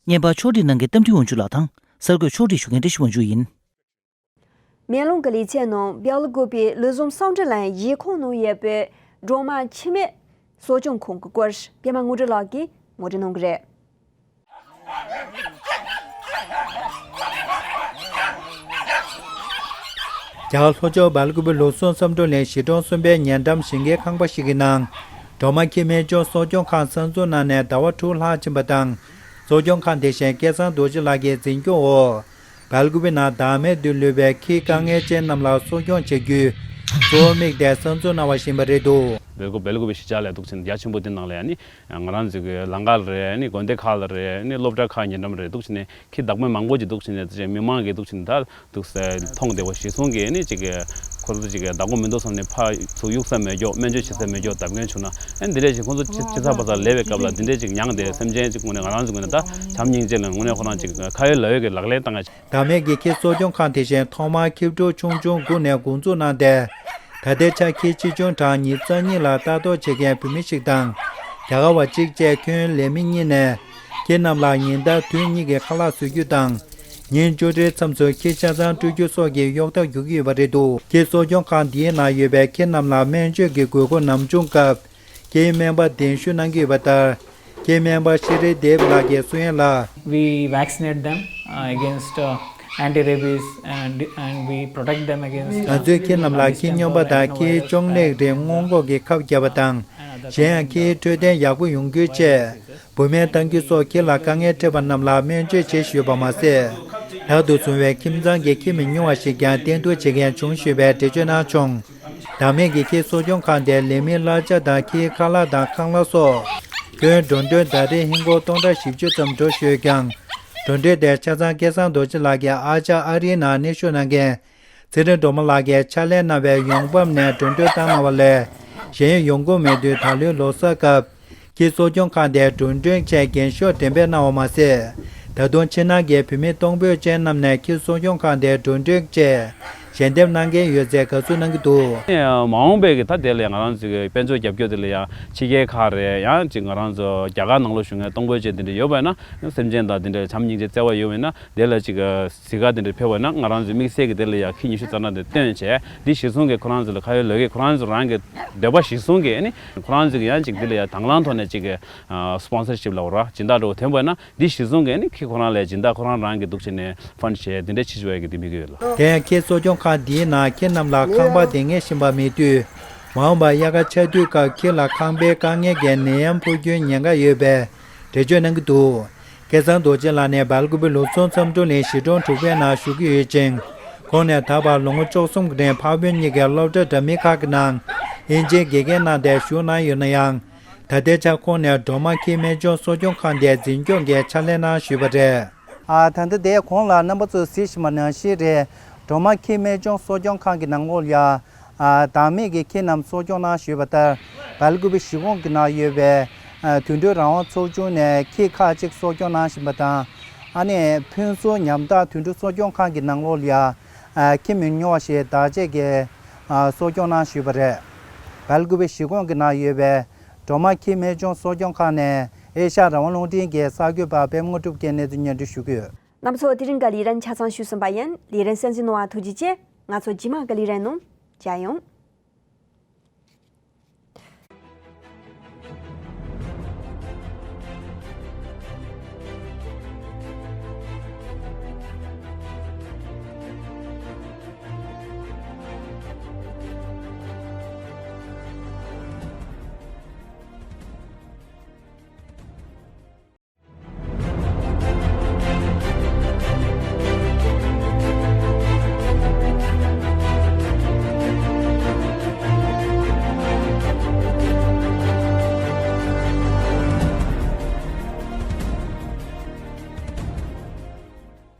བརྙན་པར་ཕྱོགས་སྒྲིག་གནང་མཁན་རྟ་མགྲིན་དབང་ཕྱུག་ལགས་དང་། གསར་འགོད་ཕྱོགས་སྒྲིག་ཞུ་མཁན་བཀྲ་ཤིས་དབང་ཕྱུག་ཡིན། མེ་ལོང་གི་ལི་ཚན་ནང་སྦེལ་ཀོབ་པའི་ལུས་འཛོམས་སམ་ཁྲི་ལན་ཡིག་ཁོངས་ནང་ཡོད་པའི་སྒྲོལ་མ་འཆི་མེད་གསོ་སྐྱོང་ཁང་གི་སྐོར་པད་མ་དངོས་གྲུབ་ལགས་ཀྱིས་ངོ་སྤྲོད་གནང་གི་རེད། རྒྱ་གར་ལྷོ་ཕྱོགས་སྦེལ་ཀོབ་པའི་ལུས་འཛོམས་སམ་ཁྲི་ལན་གཞིས་གྲོང་གསུམ་པའི་ཉེ་འགྲམ་ཞིང་ཁའི་ཁང་པ་ཞིག་གི་ནང་སྒྲོལ་མ་འཆི་མེད་སྐྱོབ་གསོ་སྐྱོང་ཁང་གསར་འཛུགས་གནང་ནས་ཟླ་བ་དྲུག་ལྷག་ཕྱིན་པ་དང་། གསོ་སྐྱོང་ཁང་དེ་བཞིན་སྐལ་བཟང་རྡོ་རྗེ་ལགས་ཀྱི་འཛིན་སྐྱོང་འོག་སྦེལ་ཀོབ་པའི་ནང་བདག་མེད་དུ་ལུས་པའི་ཁྱི་དཀའ་ངལ་ཅན་རྣམས་ལ་གསོ་སྐྱོང་བྱ་རྒྱུའི་གཙོ་བོ་དམིགས་ཏེ་གསར་འཛུགས་གནང་བ་ཞིག་ཡིན་པ་རེད་འདུག་སྦེལ་ཀོབ། སྦེལ་ཀོབ་པའི་གཞིས་ཆགས་ལ་འདུག་ཕྱིན་རྒྱ་ཆེན་པོ་འདི་ནང་ལ་ཡང་ནི་ང་རང་ཚོའི་གི་ལམ་ཁ་རེད། ནི་དགོན་སྡེ་ཁག་ལ་རེད། ནི་སློབ་གྲྭ་ཁག་ཉེ་འགྲམ་རེད། འདུག་ཕྱིན་ནས་ཁྱི་བདག་མེད་མང་པོ་ཅིག་འདུག་ཕྱིན་ནས་མི་མང་གིས་འདུག་ཕྱིན་ད་འདུག་ས་མཐོང་བདེ་བ་གཞིས་སྲུང་གིས་ནི་ཅིག་གི་ཁོ་ཚོ་ཅིག་གི་བདག་པོ་མི་འདུག་བསམ་ནས་ཕར་ཚུར་གཡུག་ས་མེད་ཀྱོག་སྨན་བཅོས་བྱེད་ས་མེད་ཀྱོག་བརྡབ་མཁན་བྱུང་ན་ཨེ་འདི་འདྲས་ཅིག་ཁོ་ཚོ་ཅི་ཅི་ཚ་བ་ཚ་ལས་པའི་སྐབས་ལ་འདི་འདྲས་ཅིག་མྱངས་ཏེ་སེམས་ཅན་ཅིག་དངོས་གནས་ང་རང་ཚོ་ངོས་ནས་ད་བྱམས་སྙིང་རྗེ་ལ་དངོས་གནས་ཁོ་རང་ཅིག་ཁ་ཡོད་ལག་ཡོད་ཀྱི་ལག་ལེན་བཏང་ཡ། བདག་མེད་ཀྱི་ཁྱི་གསོ་སྐྱོང་ཁང་དེ་བཞིན་ཐོག་མར་ཁྱི་ཕྲུག་ཆུང་ཆུང་དགུ་ནས་འགོ་འཛུགས་གནང་སྟེ། ད་ལྟའི་ཆར་ཁྱི་ཆེ་ཆུང་གྲངས་ཉིས་རྩ་གཉིས་ལ་ལྟ་རྟོག་བྱེད་མཁན་བུད་མེད་ཞིག་དང་རྒྱ་གར་བ་གཅིག་བཅས་ཁྱོན་ལས་མི་གཉིས་ནས་ཁྱི་རྣམས་ལ་ཉིན་ལྟར་དུས་གཉིས་ཀྱི་ཁ་ལག་བཟོ་རྒྱུ་དང་། ཉིན་བཅུ་རེའི་མཚམས་སུ་ཁྱི་ཆ་ཚང་སྤྲོད་རྒྱུ་སོགས་ཀྱི་གཡོག་ཐབས་སྒྲུབ་ཀྱི་ཡོད་པ་རེད་འདུག་ཁྱི་གསོ་སྐྱོང་ཁང་འདིའི་ནང་ཡོད་པའི་ཁྱི་རྣམས་ལ་སྨན་བཅོས་ཀྱི་དགོས་མཁོ་ནམ་བྱུང་སྐབས། ཁྱིའི་སྨན་པ་གདན་ཞུ་གནང་གི་ཡོད་པ་ལྟར། ཁྱིའི་སྨན་པ་ཤི་རི་དེབ་ལགས་ཀྱིས་གསུང་ཡ་ལ། We vaccinate them uh, against uh, anti-rabies and, and we protect them against, ང་ཚོས་ཁྱི་རྣམས་ལ་ཁྱི་སྨྱོན་པ་དང་ཁྱིའི་གཅོང་ནད་རིགས་སྔོན་འགོག་གི་ཁབ་བརྒྱབ་པ་དང་། གཞན་ཡང་ཁྱིའི་འཕྲོད་བསྟེན་ཡག་པོ་ཡོང་རྒྱུའི་ཆེད། འབུ་སྨན་གཏང་རྒྱུ་སོགས་ཁྱི་ལ་དཀའ་ངལ་འཕྲད་པ་རྣམས་ལ་སྨན་བཅོས་བྱེད་བཞིན་ཡོད་པ་མ་ཟད། རྟག་ཏུ་བཟུང་བའི་ཁྱིམ་ཚང་གི་ཁྱི་མི་ཉུང་བ་ཞིག་ཀྱང་བསྟེན་གཏུག་བྱེད་མཁན་བྱུང་ཞེས་པའི་འགྲེལ་བརྗོད་གནང་བྱུང་། བདག་མེད་ཀྱི་ཁྱི་གསོ་སྐྱོང་ཁང་དེར་ལས་མིའི་གླ་ཆ་དང་ཁྱིའི་ཁ་ལག་དང་ཁང་གླ་སོགས། ཁྱོན་འགྲོ་གྲོན་ཟླ་རེར་ཧིན་སྒོར་སྟོང་ཕྲག་བཞི་བཅུ་ཙམ་འགྲོ་ཞུས་ཀྱང་། འགྲོ་གྲོན་དེ་ཆ་ཚང་སྐལ་བཟང་རྡོ་རྗེ་ལགས་ཀྱི་ཨ་ཅག་ཨ་རིའི་ནང་གནས་བཞུགས་གནང་མཁན། ཚེ་རིང་སྒྲོལ་མ་ལགས་ཀྱིས་ཕྱག་ལས་གནང་བའི་ཡོང་འབབ་ནས་འགྲོ་གྲོན་བཏང་གནང་བ་ལས། གཞན་ཡོང་སྒོ་མེད་དུས་ད་ལོའི་ལོ་གསར་སྐབས། ཁྱི་གསོ་སྐྱོང་ཁང་དེར་འགྲོ་གྲོན་བཅས་འགན་ཤོག་འགྲེམས་སྤེལ་གནང་བ་མ་ཟད། ད་དུང་ཕྱི་ནང་གི་བོད་མི་གཏོང་ཕོད་ཅན་རྣམས་ནས་ཁྱི་གསོ་སྐྱོང་ཁང་དེར་འགྲོ་གྲོན་བཅས་ཞལ་འདེབས་གནང་མཁན་ཡོད་ཚུལ་དགའ་བསུ་གནང་གི་འདུག། མ་འོངས་པའི་གི་ད་དེ་ལ་ཡང་ང་རང་ཚོའི་གི་དཔལ་འབྱོར་རྒྱབ་སྐྱོར་དེ་ལ་ཡང་ཕྱི་རྒྱལ་ཁག་རེད། ཡང་ཅིག་ང་རང་ཚོ་རྒྱ་གར་ནང་ལོགས་བཞུགས་མཁན་གཏོང་ཕོད་ཅན་དེ་འདྲ་ཡོད་པ་ཡིན་ན། སེམས་ཅན་དང་དེ་འདྲ་བྱམས་སྙིང་རྗེ་བརྩེ་བ་ཡོད་པ་ཡིན་ན། དེ་ལ་ཅིག་གཟིགས་ག་དེ་འདྲ་ཕེབས་པ་ན། ང་རང་ཚོའི་དམིགས་བསལ་གྱི་དེ་ལ་ཡང་ཁྱི་ཉི་ཤུ་རྩ་ལྔ་དེ་བཏོན་བྱས། འདི་གཞིར་བཟུང་གི་ཁོ་རང་ཚོ་ལ་ཁ་ཡོད་ལག་ཡོད་ཁོ་རང་ཚོ་རང་གི་འདོད་པ་གཞིར་བཟུང་གི་ཨ་ནི་ཁོ་རང་ཚོ་གི་ཡང་ཅིག་འདི་ལ་ཡང་དང་བླངས་ཐོག་ནས་ཅིག་གི་སི་པོན་སར་ཤིབ་ལབ་ར་སྦྱིན་བདག་འདྲ་བོ་ཐོན་པ་ན། འདི་གཞིར་བཟུང་གི་ཨ་ནི་ཁྱི་ཁོ་རང་ལ་སྦྱིན་བདག་ཁོ་རང་རང་གི་འདུག་བྱས་ནས་ཕན་བྱས་དེ་འདྲ་བྱེད་ཆོག་ཡ་གི་དེ་དམིགས་ཡུལ་ཡོད་ལ། དེ་ཡང་ཁྱི་གསོ་སྐྱོང་ཁང་འདིའི་ནང་ཁྱི་རྣམས་ལ་ཁང་པ་སྡོད་མཁན་གཞན་པ་མེད་དུས། མ་འོངས་པར་དབྱར་ཁ་ཆར་དུས་སྐབས་ཁྱི་ལ་ཁང་པའི་དཀའ་ངལ་གྱི་ནད་ཡམས་ཕོག་རྒྱུའི་ཉེན་ཁ་ཡོད་པའི་འགྲེལ་བརྗོད་གནང་གི་འདུག། སྐལ་བཟང་རྡོ་རྗེ་ལགས་ནི་སྦེལ་ཀོབ་ལུགས་སྲོལ་མཚམས་སྒྲུང་གླིང་གཞིས་གྲོང་དྲུག་པའི་ནང་བཞུགས་ཀྱི་ཡོད་ཅིང་། ཁོང་ནས་ད་བར་ལོ་ངོ་བཅུ་གསུམ་གྱི་རིང་འཕགས་བོད་གཉིས་ཀྱི་སློབ་གྲྭ་འདྲ་མིན་ཁག་གི་ནང་དབྱིན་ཇིའི་དགེ་རྒན་གནང་སྟེ་བཞུགས་གནང་ཡོད་ན་ཡང་། ད་ལྟའི་ཆར་ཁོང་ནས་སྒྲོལ་མ་ཁྱི་སྨན་ལྗོངས་གསོ་སྐྱོང་ཁང་དེའི་འཛིན་སྐྱོང་གི་ཕྱག་ལས་གནང་བཞིན་པ་རེད། ཨ། ད་ལྟ་དེ་གོང་ལ་རྣམ་པ་ཚོས་གཟིགས་བཞིན་པ་ནང་བཞིན་རེད། སྒྲོལ་མ་ཁྱི་སྨན་ལྗོངས་གསོ་སྐྱོང་ཁང་གི་ནང་ལོགས་ལ་ཡ། ཨ། བདག་མེད་ཀྱི་ཁྱི་རྣམས་གསོ་སྐྱོང་གནང་བཞིན་པ་ལྟར། སྦེལ་ཀོབ་གཞིས་ཁོངས་ཀྱི་ནང་ཡོད་པའི། ཨ། དུད་འགྲོ་རང་དབང་ཚོགས་ཆུང་ནས་ཁྱི་ཁག་ཅིག་གསོ་སྐྱོང་གནང་བཞིན་པ་དང་། ཨ་ནི་ཕུན་ཚོགས་ཉམས་ཐག་དུད་འགྲོ་གསོ་སྐྱོང་ཁང་གི་ནང་ལོགས་ལ་ཡ། ཨ། ཁྱི་མི་ཉུང་བ་ཞིག་བདག་གཅེས་ཀྱིས། ཨ། གསོ་སྐྱོང་གནང་བཞིན་པ་རེད། སྦེལ་ཀོབ་གཞིས་ཁོངས་ཀྱི་ནང་ཡོད་པའི་སྒྲོལ་མ་ཁྱི་སྨན་ལྗོངས་གསོ་སྐྱོང་ཁང་ནས་ཨེ་ཤ་ཡ་རང་དབང་རླུང་འཕྲིན་གྱི་གསར་འགོད་པ་པད་མ་དངོས་གྲུབ་ཀྱིས་གནས་ཚུལ་སྙན་སྒྲོན་ཞུ་གི་ཡོད། རྣམ་ཚོ་དེ་རིང་གི་ལས་རིམ་ཆ་ཚང་ཞུས་ཟིན་པ་ཡིན། ལས་རིམ་གསན་གཟིགས་གནང་བར་ཐུགས་རྗེ་ཆེ། ང་ཚོ་རྗེས་མ་གི་ལས་རིམ་ནང་མཇལ་ཡོང་།